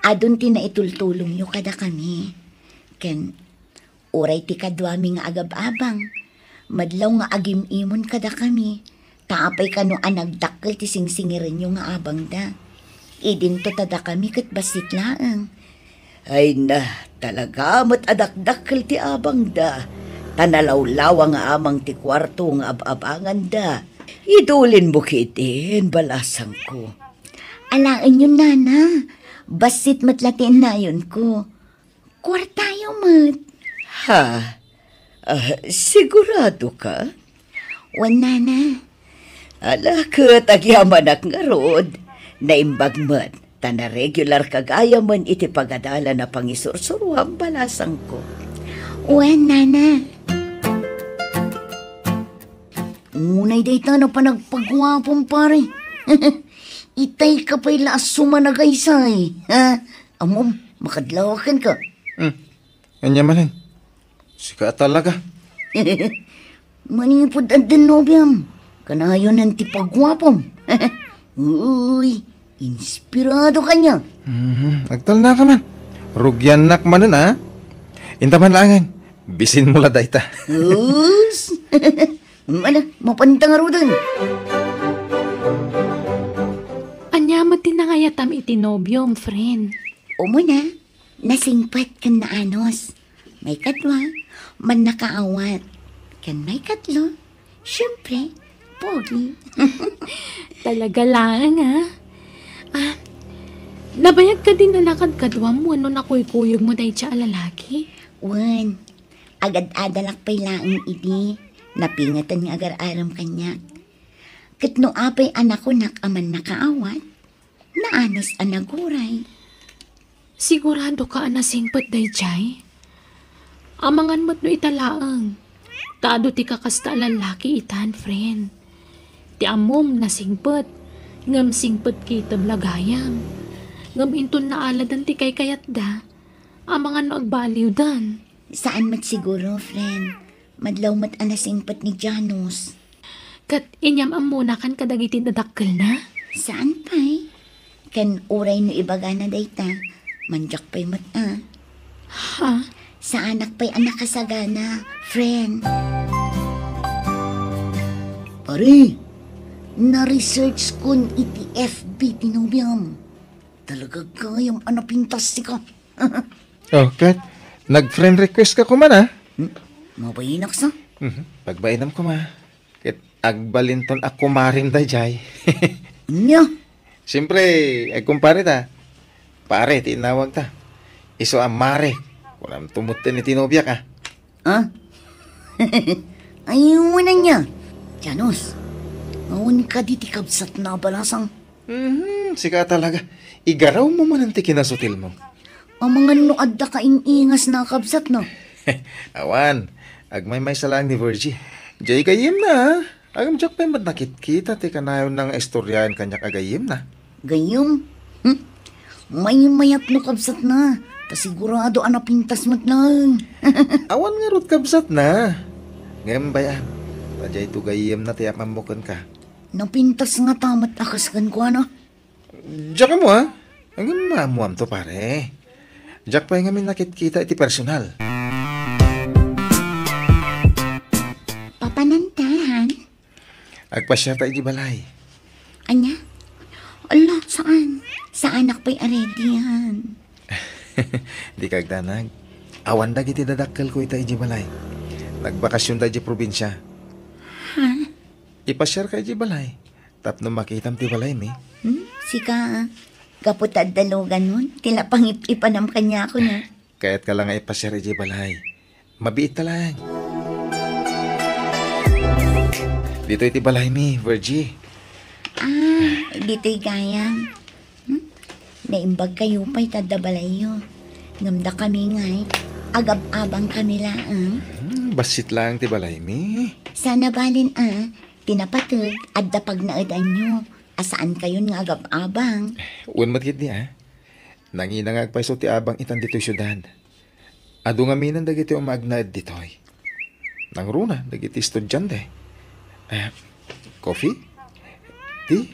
adun ti naitultulongyo kadakami. Ken uray ti kaduami nga agab-abang, madlaw nga agim-imon kadakami, ta apay kano a nagdakkel ti singsingirenyo nga abangda. Idinto ta dakami ket bassit laeng. Ay na, talaga met a dakdakkel ti abangda, ta nalawlawa nga amang ti kuarto nga ab-abanganda. Idulinmo ketdin, balasangko. Alaenyo, Nana. Bassit met la ti innayonko. Kuartayo met. Ha? Ah, sigurado ka? Wen, Nana. Ala, ket agyamanak ngarud. Naimbag met, ta naregular ka gayamen iti pagadalan a pangisursuruam, balasangko. Wen, Nana. Unay dayta no panagpaguapom, pare. Itay ka pay la a sumanagaysay, ha? Ammom, makadlawaken ka. Hmm. Ania manen? Sika a talaga. Manipud addan nobiam, kanayonan ti paguapom. Uy, inspirado ka niya. Mhm, agtalna ka man. Rugiannak manen, a. Inta man laengen, bisinmo la dayta. Us! Ano, mapanta ngaruden. Ania met ti nangayatam iti nobiom, friend? Umuna, nasingpet ken naanus. Maikadua, mannakaawat. Ken maikatlo, siempre, pogi. Talaga laeng, a. A, nabayag kadin a nakadkaduam wenno nakuykuyogmo dayta a lalaki? Wen, agad-adalak pay laeng idi, napingetan nga agar-arem kaniak. Ket no apay a nakunak a mannakaawat, naanus a naguray. Sigurado ka a nasingpet daydiay? Amangan met no ita laeng, ta adu ti kakasta a lallaki itan, friend. Ti ammom, nasingpet, ngem singpet kitib la gayam. Ngem inton naaladan ti kaykayatda, amangan no agbaliwdan. Saan met siguro, friend. Madlaw met a nasingpet ni Janus. Ket inyam-ammonakan kadagiti dadakkelna? Saan pay? Ken uray no ibagana dayta, mandiak pay met a. Ha? Saanak pay a nakasagana, friend. Pare, na-research kon iti F B ti nobiam. Talaga gayam a napintas sika. Oh, ket nag-friend request ka koma, a? Hmm? Mabainaksa? Mhm. Pagbainam koma. Ket agbalinton a kumarim daydiay. Nya? Siyempre, agkumpare ta. Pare ti inawag ta. Isu a mare. Kunam tumutten iti nobiak, ah. Ah? Ay, wala niya. Janos, awan kadi ti kabsat na balasang. Mhm, sika talaga. Igaraw mo manen ti kinasutilmo. Amangan no adda ka in-ingas na kabsat, no? Awan, agmaymaysa laeng ni Virgie. Jay gayyem na, ah. Agam diak pay met nakitkita ti kanayon nga istoryaen kaniak a gayyem na. Gayyem? Hmm? Maymayat no kabsat na. Ta sigurado a napintas met na. Awan ngarud kabsat na. Ngem bay-am, ta jay to gayyem na ti apammo kenka. Napintas nga ta met a kas kenkuana. Diak ammo, ah. Ngem maammuamto, pare. Diak pay ngamin nakitkita iti personal. Papananta, han? Agpasiar ta iti balay. Anya? Ala, saan? Saanak pay a ready, han? Dika agdanag. Awan dagiti dadakkelko ita iti balay. Nagbakasion da iti probinsia. Ha? Ipasiarka iti balay. Tapno makitam ti balaymi. Hmm? Sika, gapu ta adda luganon, ti napangip-ipanam kaniako na. Kayatka la nga ipasiar iti balay. Mabiit ta laeng. Ditoy ti balaymi, Virgie. Ah, ditoy gayam. Hmm? Naimbag kayo pay ta adda balayyo. Ngem dakami ngay, agab-abang kami laeng. Hmm, bassit laeng ti balaymi. Sana balin a, ti napateg, adda pagnaedanyo. A saan kayon nga agab-abang. Wen met ketdi, ah. Nangina nga agpayso ti abang itan ditoy siudad. Adu ngaminen dagiti umagnaed ditoy. Nangruna dagiti estudiante. Eh, coffee? Tea?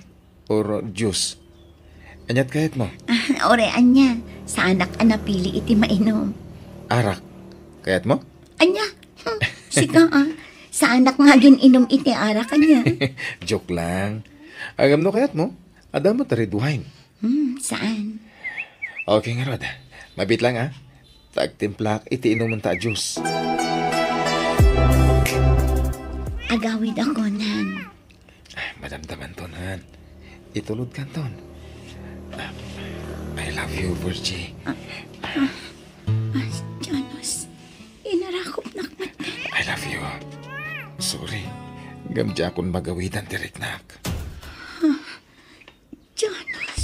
Or juice? Aniat kayatmo? Ah, ore, ania, saanak a napili iti mainom. Arak. Kayatmo? Ania? Hmm, sika, ah. Saanak nga agin-inom iti arak, ania? Joke lang. Agam no kayatmo? Adda met red wine. Hmm, saan? Okay ngarud. Mabit lang, ah. Ta agtimplaak iti inumenta a juice. Agawid ako, nan. Ah, madamdamanton, han. Itulodkanton. Ah, I love you, Virgie. Ah, ah, ah, Janos, inarakopnak met. I love you. Sorry. Ngem diakon magawidan ti riknak. Ah, Janos.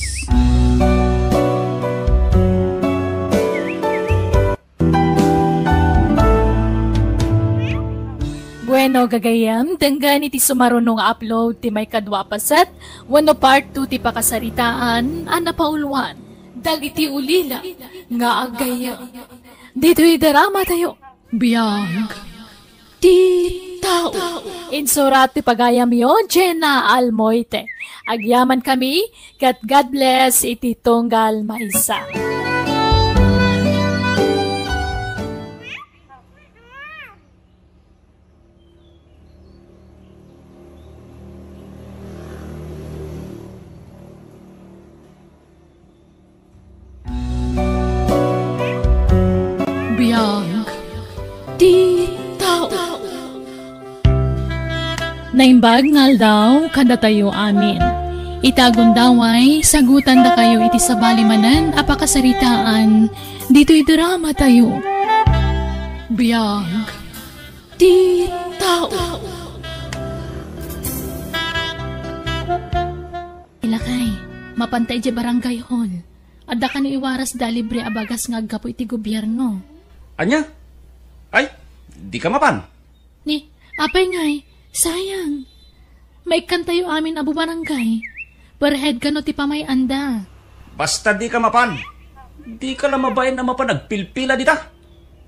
Bueno, gagayyem, denggen iti sumaruno nga upload ti maikadua a paset wenno part two ti pakasaritaan a napauluan dagiti ulila nga aggayyem. Ditoy drama tayo. Biag ti tao. Insurat ti pagayamyo, Jenna Almoite. Agyamankami, ket God bless iti tunggal maysa. Biag ti tao. Naimbag nga aldaw kadatayo amin. Ita gundaway, sagutandakayo iti sabali manen a pakasaritaan ditoy drama tayo. Biag ti tao. Lakay, mapanta idiay barangay hall. Adda kano iwarasda a libre a bagas nga aggapu iti gobierno. Ania? Ay, dika mapan? Ni, apay ngay, sayang. Maikkantayo amin a bubarangay. Per head kano ti pamay-anda. Basta dika mapan. Dika la mabain a mapan agpilpila dita.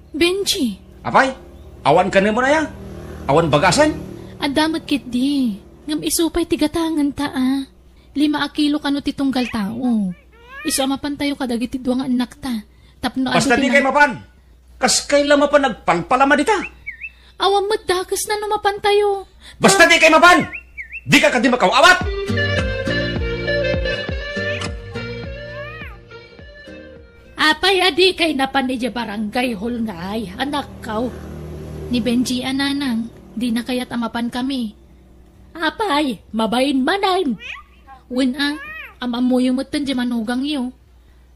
Benji. Apay, awan kanemon aya? Awan bagasen? Adda met ketdi. Ngem isu pay ti gatangenta a. Lima a kilo kano ti tunggal tao. Isu a mapantayo kadagiti dua nga annakta. Tapno adu. Basta ti dikay na- mapan. Kaskay la mapan agpalpalama dita. Awan met dakesna no mapantayo. Basta dikay mapan! Dika kadi makaw-awat! Apay a dikay napan idiay barangay hall ngay, anakkaw? Ni Benji a nanang, dina kayat a mapan kami. Apay, mabain manen. Wen a, am-ammoyo metten diay manugangyo.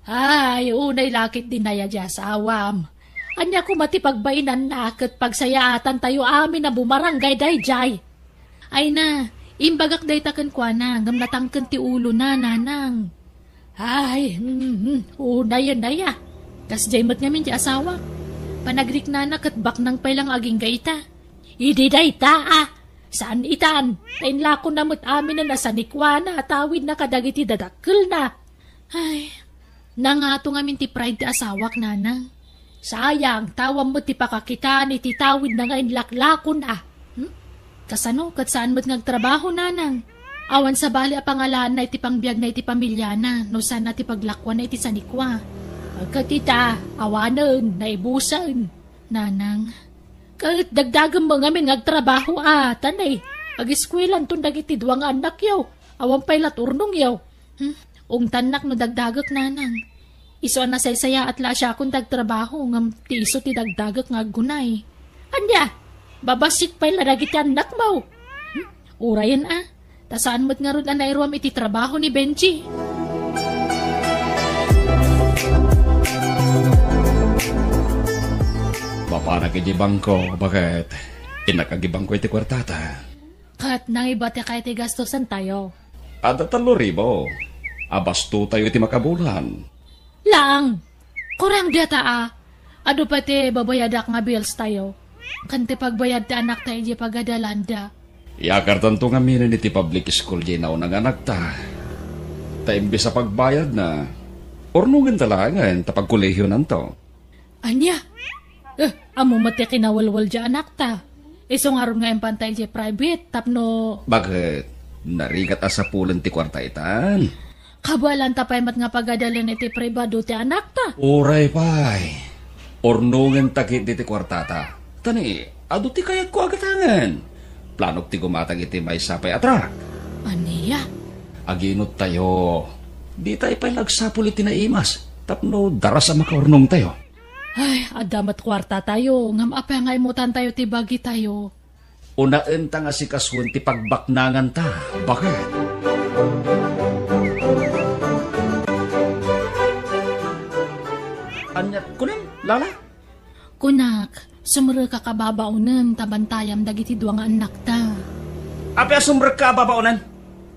Ay, unay la ketdi naya diay asawam. Ania koma ti pagbainanna ket pagsayaatantayo amin a bumarangay daydiay. Ay na, imbagak dayta kenkuana, ngem natangken ti ulona, nanang. Ay, mm, mm, unayen aya. Kasdiay met ngamin ti asawak. Panagriknana ket baknang pay lang agingga ita. Idi dayta, a. Saan itan? Ta inlakona met amin a nasanikuana a tawidna kadagiti dadakkelna. Ay, nangato ngamin ti pride ti asawak, nanang. Sayang, ta awan met ti pakakitaan iti tawidna nga inlaklakon a. Hmm? Kasano ket saan met nga agtrabaho, nanang? Awan sabali a pangalaanna iti pangbiagna iti pamiliana no saan a ti paglakuanna iti sanikua. Ket ita, awanen, naibusen. Nanang, ket dagdagem met ngamin nga agtrabaho a, ta nay, ageskuelanton dagiti dua nga annakyo. Awan pay la ti urnongyo. Hmm? Ungtannak no dagdagek, nanang. Isu a nasaysayaat la a siakon ti agtrabaho, ngem ti isu ti dagdagek nga aggunay. Ania? Babassit pay la dagiti annakmo. Hmm? Urayen a. Ta saan met ngarud a nairuam iti trabaho ni Benji. Mapanak iti bangko, baket innak agibangko iti kuartata. Ket nangibatika iti gastosantayo? Adda tallo ribu. Abastotayo iti makabulan. Laeng. Kurang dayta a. Adu pay ti babayadak nga bills tayo. Ken ti pagbayad ti anakta idiay pagadalanda. Iyakartanto ngamin iti public school diay nauna nga anakta. Ta imbes a pagbayadna, urnongenta laengen ta pagkolehionanto. Ania? Eh, ammo met ti kinawalwal diay anakta. Isu ngarud nga impanta idiay private tapno... Baket, narigat a sapulen ti kuarta itan. Kabaelanta pay met nga pagadalen iti pribado ti anakta. Uray pay. Urnongenta ketdi ti kuartata. Ta ni, adu ti kayatko a gatangen. Planok ti gumatang iti maysa pay a truck. Ania? Aginuttayo. Ditay pay la agsapul iti naimas tapno daras a makaurnongtayo. Ay, adda met kuartatayo, ngem apay nga immutantayo ti bagitayo? Unaenta nga sikasuen ti pagbaknanganta. Baket? Ania kunem, Lala? Kunak, sumrekka a babaonen ta bantayam dagiti dua nga annakta. Apay a sumrekka a babaonen?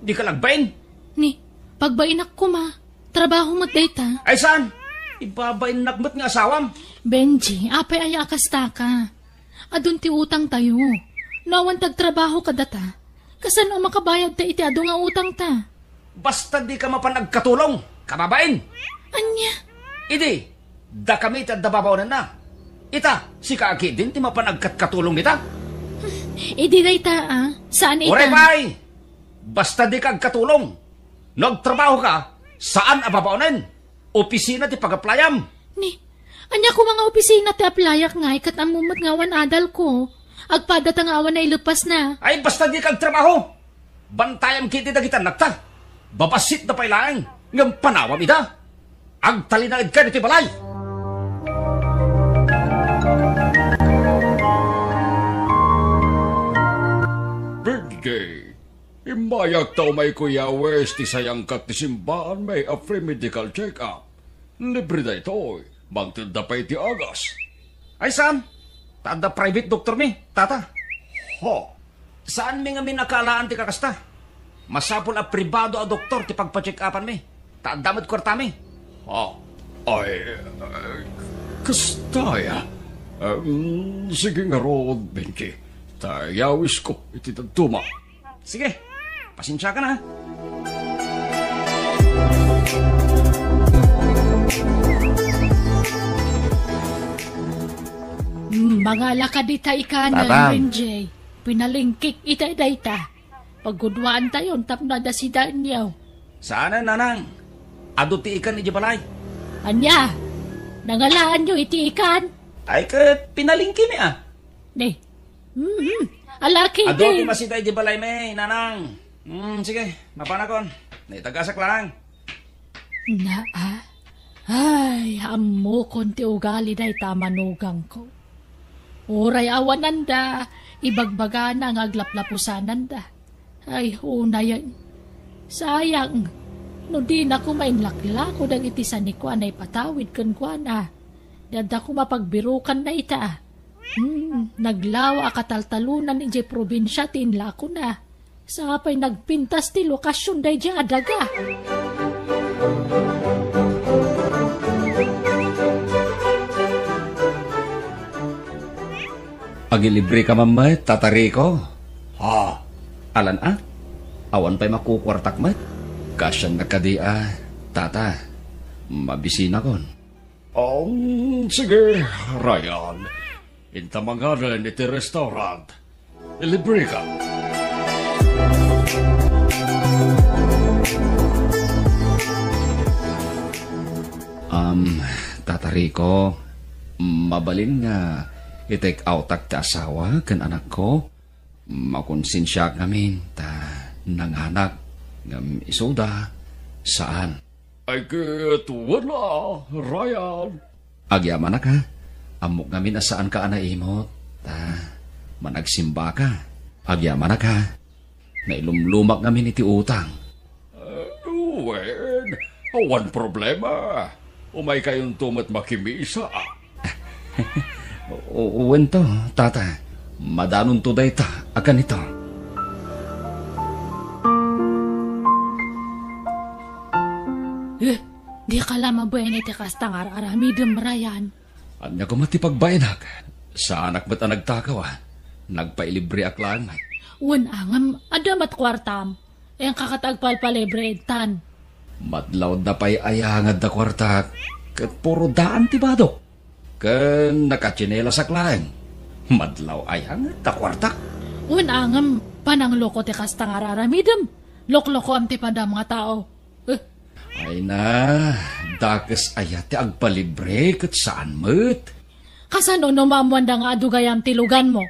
Dika la agbain? Ni, pagbainak koma. Trabaho met dayta. Ay, saan? Ibabainnak met nga asawam. Benji, apay aya a kastaka? Adun ti utangtayo. No awan ti agtrabaho kadata, kasano a makabayadta iti adu nga utangta? Basta dika mapan agkatulong, kababain. Ania? Idi, dakami ti adda babaonenna. Ita, sika a ketdin ti mapan agkatkatulong dita. Idi dayta, a, saan ita? Uray pay! Basta dika agkatulong. No agtrabahoka, saan a babaonen. Opisina ti pag-applyam. Ni, ania koma nga opisina ti applyak ngay ket ammo met nga awan adalko? Agpadata nga awan nailepasna. Ay, basta dika agtrabaho. Bantayam ketdi dagiti annakta. Babassitda pay laeng, ngem panawam ida. Agtalinaedka ditoy balay. Birthday. Immayak ta umay kuyawes ti sayangkat ti simbaan may a free medical check-up. Libre daytoy, mangtedda pay ti agas. Ay, saan? Ta adda private doktormi, tata. Ho. Saanmi ngamin a kaalaan ti kakasta. Masapul a pribado a doktor ti pagpa-check-upanmi. Ta adda met kuartami. Ho. Ay, ay, kasta aya. Em, sige ngarud, Benji. Ta yawisko iti dadduma. Sige, pasensiakan, a. Hmm, mangala ka dita ikanan, Tatang. Renjay. Pinalengkek ita dayta. Pagguduaantayon tapno adda sidaenyo. Saanen, nanang. Adu ti ikan idiay balay. Ania? Nangalaanyo iti ikan? Ay, ket pinalengkemi, a. Ni. Mhm. Alaki Adu ti din. Masida idiay balaymi, nanang. Hmm, sige, mapanakon. Naitagasak lang. Naa? Ay, ammokon ti ugali dayta manugangko. Uray awananda, ibagbagana nga aglaplapusananda. Ay, unayen. Sayang, no dina koma inlaklako dagiti sanikuana ipatawid kenkuana. Di adda koma pagbirukanna ita. Hmm, naglawa a kataltalonan idiay probinsia ti inlakona. Sa pay nagpintas ti lokasion daydiay a daga. Agilibre ka man met, Tata Rico? Ha? Alan a? Awan pay makukuartak met? Kasian na kadi a, Tata. Mabisinakon. Um, sige, Ryan. Inta manganen iti restaurant. Ilibre ka. Um, Tata Rico, mabalin nga i-take outak ti asawa ken anakko? Makonsensiaak ngamin ta nanganak ngem isuda, saan. Ay ket wala, Ryan. Agyamanak, ha? Ammok ngamin a saanka a naimot ta managsimbaka. Agyamanak, ha? Nailumlumak ngamin iti utang. Wen, awan problema. Umaykayonto met makimisa. O-, wen to, Tata. Madanonto dayta a kanito. Eh, di ka la mabain iti kasta nga ar-aramidem, Ryan. Ania koma ti pagbaenak? Saanak met a nagtakaw, a. Nagpailibreak laeng met. Wen a ngem, adda met kuartam. Inka ket agpalpalibre intan. Madlawda pay aya nga adda kuartak, ket puro daan ti badok. Ken nakatsinilasak laeng. Madlaw aya nga adda kuartak. Wen a ngem, panangloko ti kasta nga ar-aramidem. Loklokoam ti padam nga tao. Eh. Ay na, dakes aya ti agpalibre ket saan met. Kasano no maammoanda nga adu gayam ti luganmo?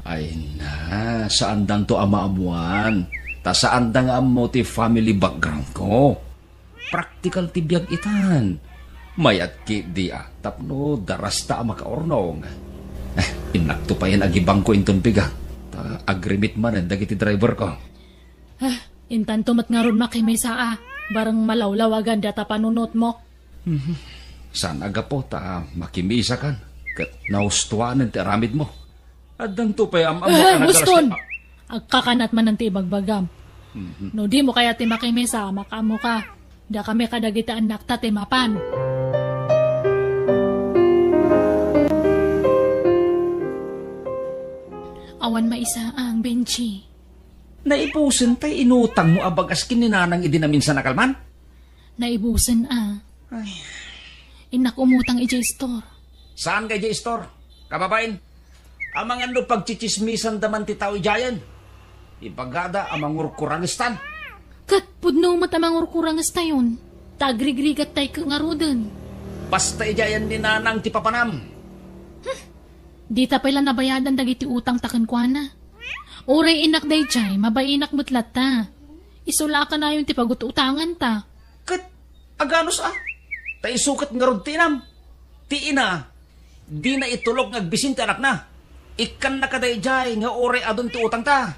Ay na, saandanto a maammoan, ta saanda nga ammo ti family background ko. Praktikal ti biag itan. Mayat ketdi a tapno darasta a makaurnong. Eh, innakto payen agibangko inton bigat, ta agrimit manen dagiti driver ko. Ah, intanto met ngarud makimisa a, bareng malawlawagan data panunotmo. Mhm. Saan a gapu ta makimisakan ket nahustoanen ti aramidmo. Addanto pay am-ammo a nagaras-, Agkakanat manen ti ibagbagam. Mhm. No dimo kayat ti makimisa, makaammoka. Dakami kadagiti annakta ti mapan. Awan maisaang, Benji. Naibusen tay inutangmo a bagas ken ni Nanang idi naminsan a kalman? Naibusen a. Ay. Innak umutang idiay store. Saan nga idiay store? Kababain, amangan no pagtsitsismisanda man ti tao idiayen. Ibagada a mangurkurangestan. Ket pudno met a mangurkurangestayon, ta agrigrigattay ket ngaruden. Basta idiayen ni Nanang ti papanam. Hmm. Dita pay la nabayadan dagiti utangta kenkuana. Uray innak daydiay, mabainak met latta. Isu la a kanayon ti pagut-utanganta. Ket aganus a? Ta isu ket ngarud ti inam. Ti ina, dina itulok nga agbisin ti anakna. Ikkannaka daydiay nga uray adun ti utangta.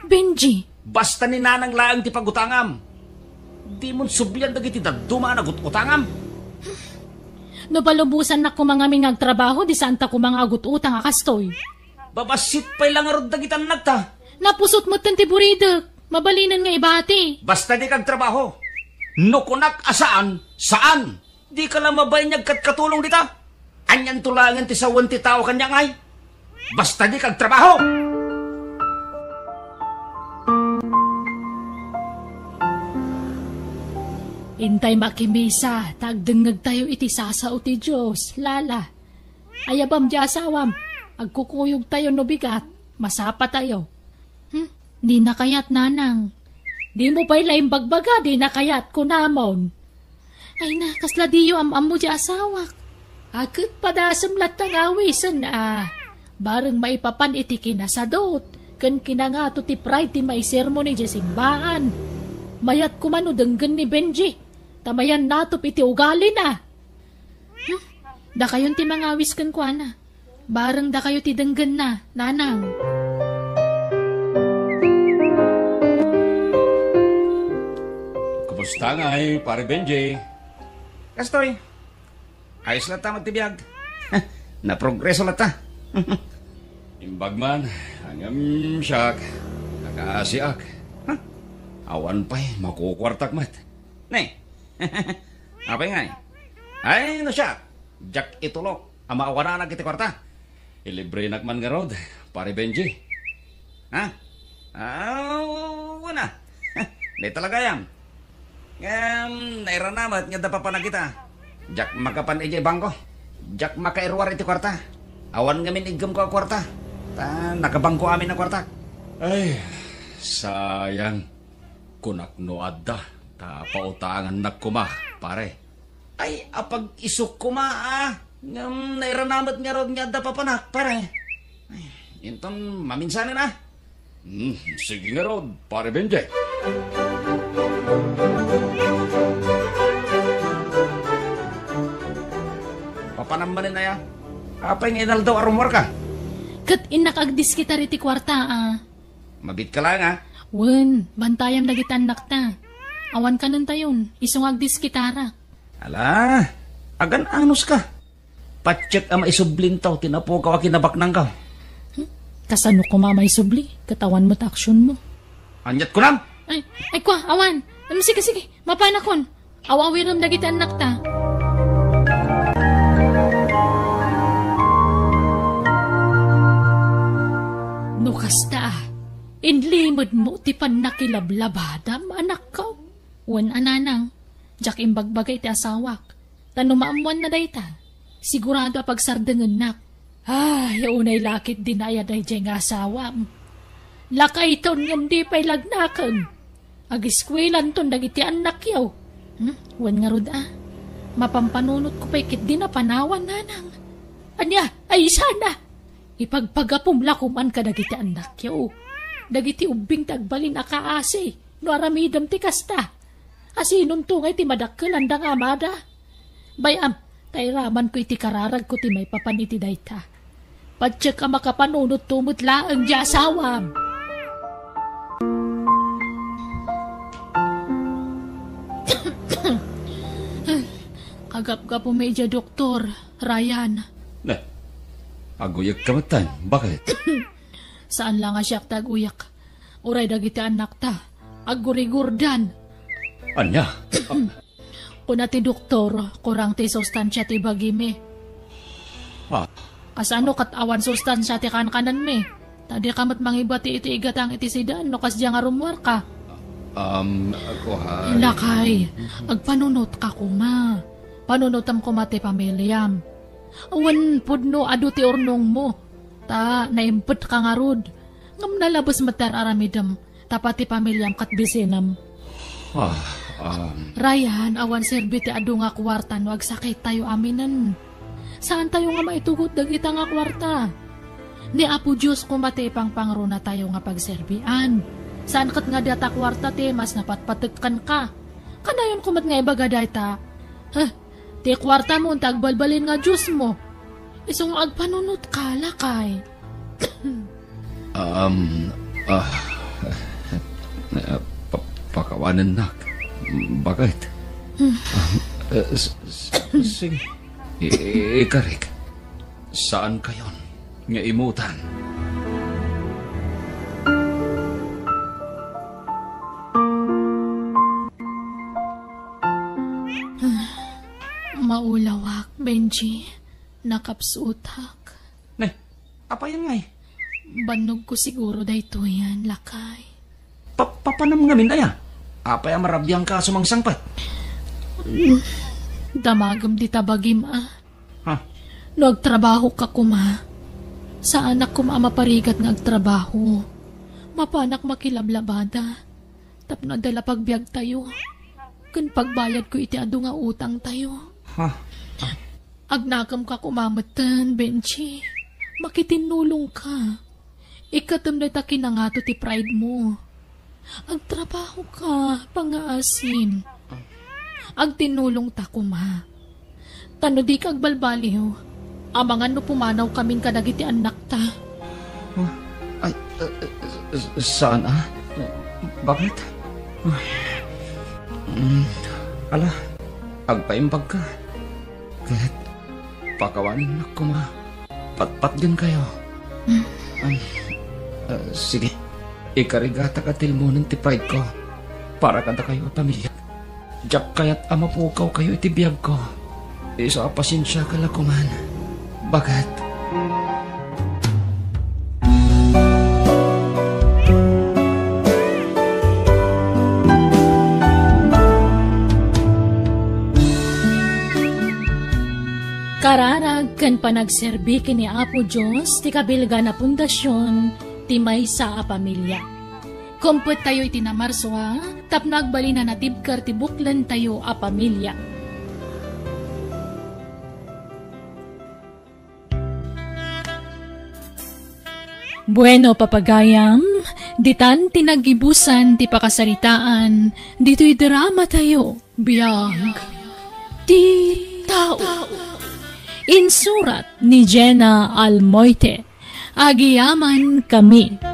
Benji! Basta ni Nanang laeng ti pagutangam. Dimon sublian dagiti dadduma a nagut-utangam. No palubosannak koma ngamin nga agtrabaho, di saanta koma nga agut-utang a kastoy. Babassit pay la ngarud dagiti annakta. Napusot metten ti buridek. Mabalinen nga ibati. Basta dika agtrabaho. No kunak a saan, saan. Dika la mabain nga agkatkatulong dita. Anianto laengen ti sawen ti tao kaniak ngay? Basta dika agtrabaho. Intay makimisa, ta agdengngegtayo iti sasao ti Dios, Lala. Ayabam ti asawam, agkukuyogtayo no bigat, masapatayo. Hmm? Dina kayat, Nanang. Dimo pay la imbagbaga, dina kayat, kunamon. Ay na, kasla diyo am-ammo ti asawak. Ket padasem latta nga awisen a. Bareng maipapan iti kinasadot, ken kinangato ti pride ti maisermon idiay simbaan. Mayat koma no denggen ni Benji, ta mayan natop iti ugalina. Hmm? Dakayon ti mangawis kenkuana. Bareng dakayo ti denggenna, Nanang. Tangay, Pare Benji. Kastoy, ayos latta met ti biag. Naprogreso latta. Imbag man, ngem siak, nakaasiak. Huh? Awan pay makukuartak met. Ne? Apay ngay? Ay, no siak, diak itulok a maawananak iti kuarta. Ilibrenak man ngarud, Pare Benji. Ha? Ah, wala. Di talaga yan. Ngem, nairanamat nga adda papanak ita. Diak makapan idiay bangko. Diak makairuar iti kuarta. Awan ngamin iggemko a kuarta. Ta, nakabangko amin a kuarta. Ay, sayang. Kunak no adda, ta pautangannak koma, pare. Ay, apag-isuk koma, ah. Ngem nairanamat ngarud nga adda papanak, pare. Ay, inton maminsanen, ah. Hmm, sige ngarud, Pare Benji. Papanam manen aya? Apay nga inaldaw a rummuarka? Ket innak agdiskitar iti kuarta, ah. Mabiit ka laeng, ah. Wen, bantayam dagiti annakta. Awan kanentayon, isu nga agdiskitarak. Ala, agan-anos ka. Patiek a maisublinto ti napukaw a kinabaknangko. Hmm? Kasano koma maisubli? Ket awan met aksionmo. Aniat kunam? Ay, ay, kua, awan. Em, sige, sige. Mapanakon. Aw-awirem dagiti annakta. No kasta, inlimedmo ti pannakilablabadam, anakko. Wen a nanang, diak imbagbaga iti asawak. Ta no maammoanna dayta, sigurado a pagsardengennak. Ay, unay la ketdi naaya daydiay nga asawam. Lakayton ngem di pay lagnaken. Agiskuelanton dagiti annakyo. Hmm? Wen ngarud a, mapampanunotko pay ketdi napanawan, nanang. Ania, ay sana? Ipagpagapom la koman kadagiti annakyo. Dagiti ubbing ti agbalin a kaasi no aramidem ti kasta. Asinonto ngay ti madakkelanda nga amada? Bay-am, ta iramanko iti kararagko ti maipapan iti dayta. Patiek a makapanunotto met laeng ti asawam. Kagapgapom idiay doktor, Ryan. Ne, aguyek ka metten. Bakit? Saan la nga siak ti aguyek. Uray dagiti annakta, aggurigurdan. Ania? Kuna ti doktor, kurang ti sustansia ti bagimi. Ah. Kasano ket awan sustansia ti kankanenmi? Ta dika met mangibati iti igatang iti sidan no kasdiay nga rummuarka. Um, ako ha. Lakay, agpanunotka koma. Panunotem koma ti pamiliam. Wen pudno adu ti urnongmo. Ta naimpetka ngarud. Ngem nalabes met ti ar-aramidem. Tapno ti pamiliam ket bisinem. Ah, um. Ryan, awan serbi ti adu nga kuarta no agsakittayo aminen. Saantayo nga maitugot dagita nga kuarta. Ni Apo Dios koma ti ipangpangronatayo nga pagserbian. Saan ket nga data kuarta ti mas napatpatek kenka. Kanayon koma nga ibaga dayta. Huh, Ti kuartamo ti agbalbalin nga diosmo. Isu nga agpanunotka, lakay. Um, ah, ah, pa-, pakawanennak. Bakit? Hmm. Ah, eh, s-, s-, sige. I-, ikarik. Saankayon nga imutan. Maulawak, Benji. Nakapsutak. Ne, apayan ngay? Bannogko siguro daytoyen, lakay. Pa-, papanam ngamin aya? Apay a marabiangka a sumangsangpet? Damagem dita bagim a. Ha? No agtrabahoka koma, saanak koma a maparigat nga agtrabaho. Mapanak makilablabada. Tapno adda la pagbiagtayo, ken pagbayadko iti adu nga utangtayo. Ha? Agnakemka koma metten, Benji. Makitinnulongka. Ikkatem dayta kinangato ti pride mo. Agtrabahoka, pangngaasim. Agtinnulongta koma. Ta no dika agbalbaliw, amangan no pumanawkamin kadagiti annakta. Huh? Ay, eh, eh, saan a? Bakit? Ay. Mm, ala, agpaimbagka. Ket pakawanennak koma. Patpatgenkayo. Mm. Ay, ah, sige. Ikarigatak a tilmonen ti pride ko para kadakayo a pamilya. Diak kayat a mapukawkayo iti biagko. Isu a pasensiaka la koman. Baket. Kararag ken panagserbi ken ni Apo Dios ti kabilgan a pundasion ti maysa a pamilya. Kumpuettayo iti Namarsua tapno agbalin a natibker ti buklentayo a pamilya. Bueno, papagayam, ditan ti naggibusan ti pakasaritaan ditoy dramatayo. Biag ti tao. Insurat ni Jenna Almoite. Agyamankami.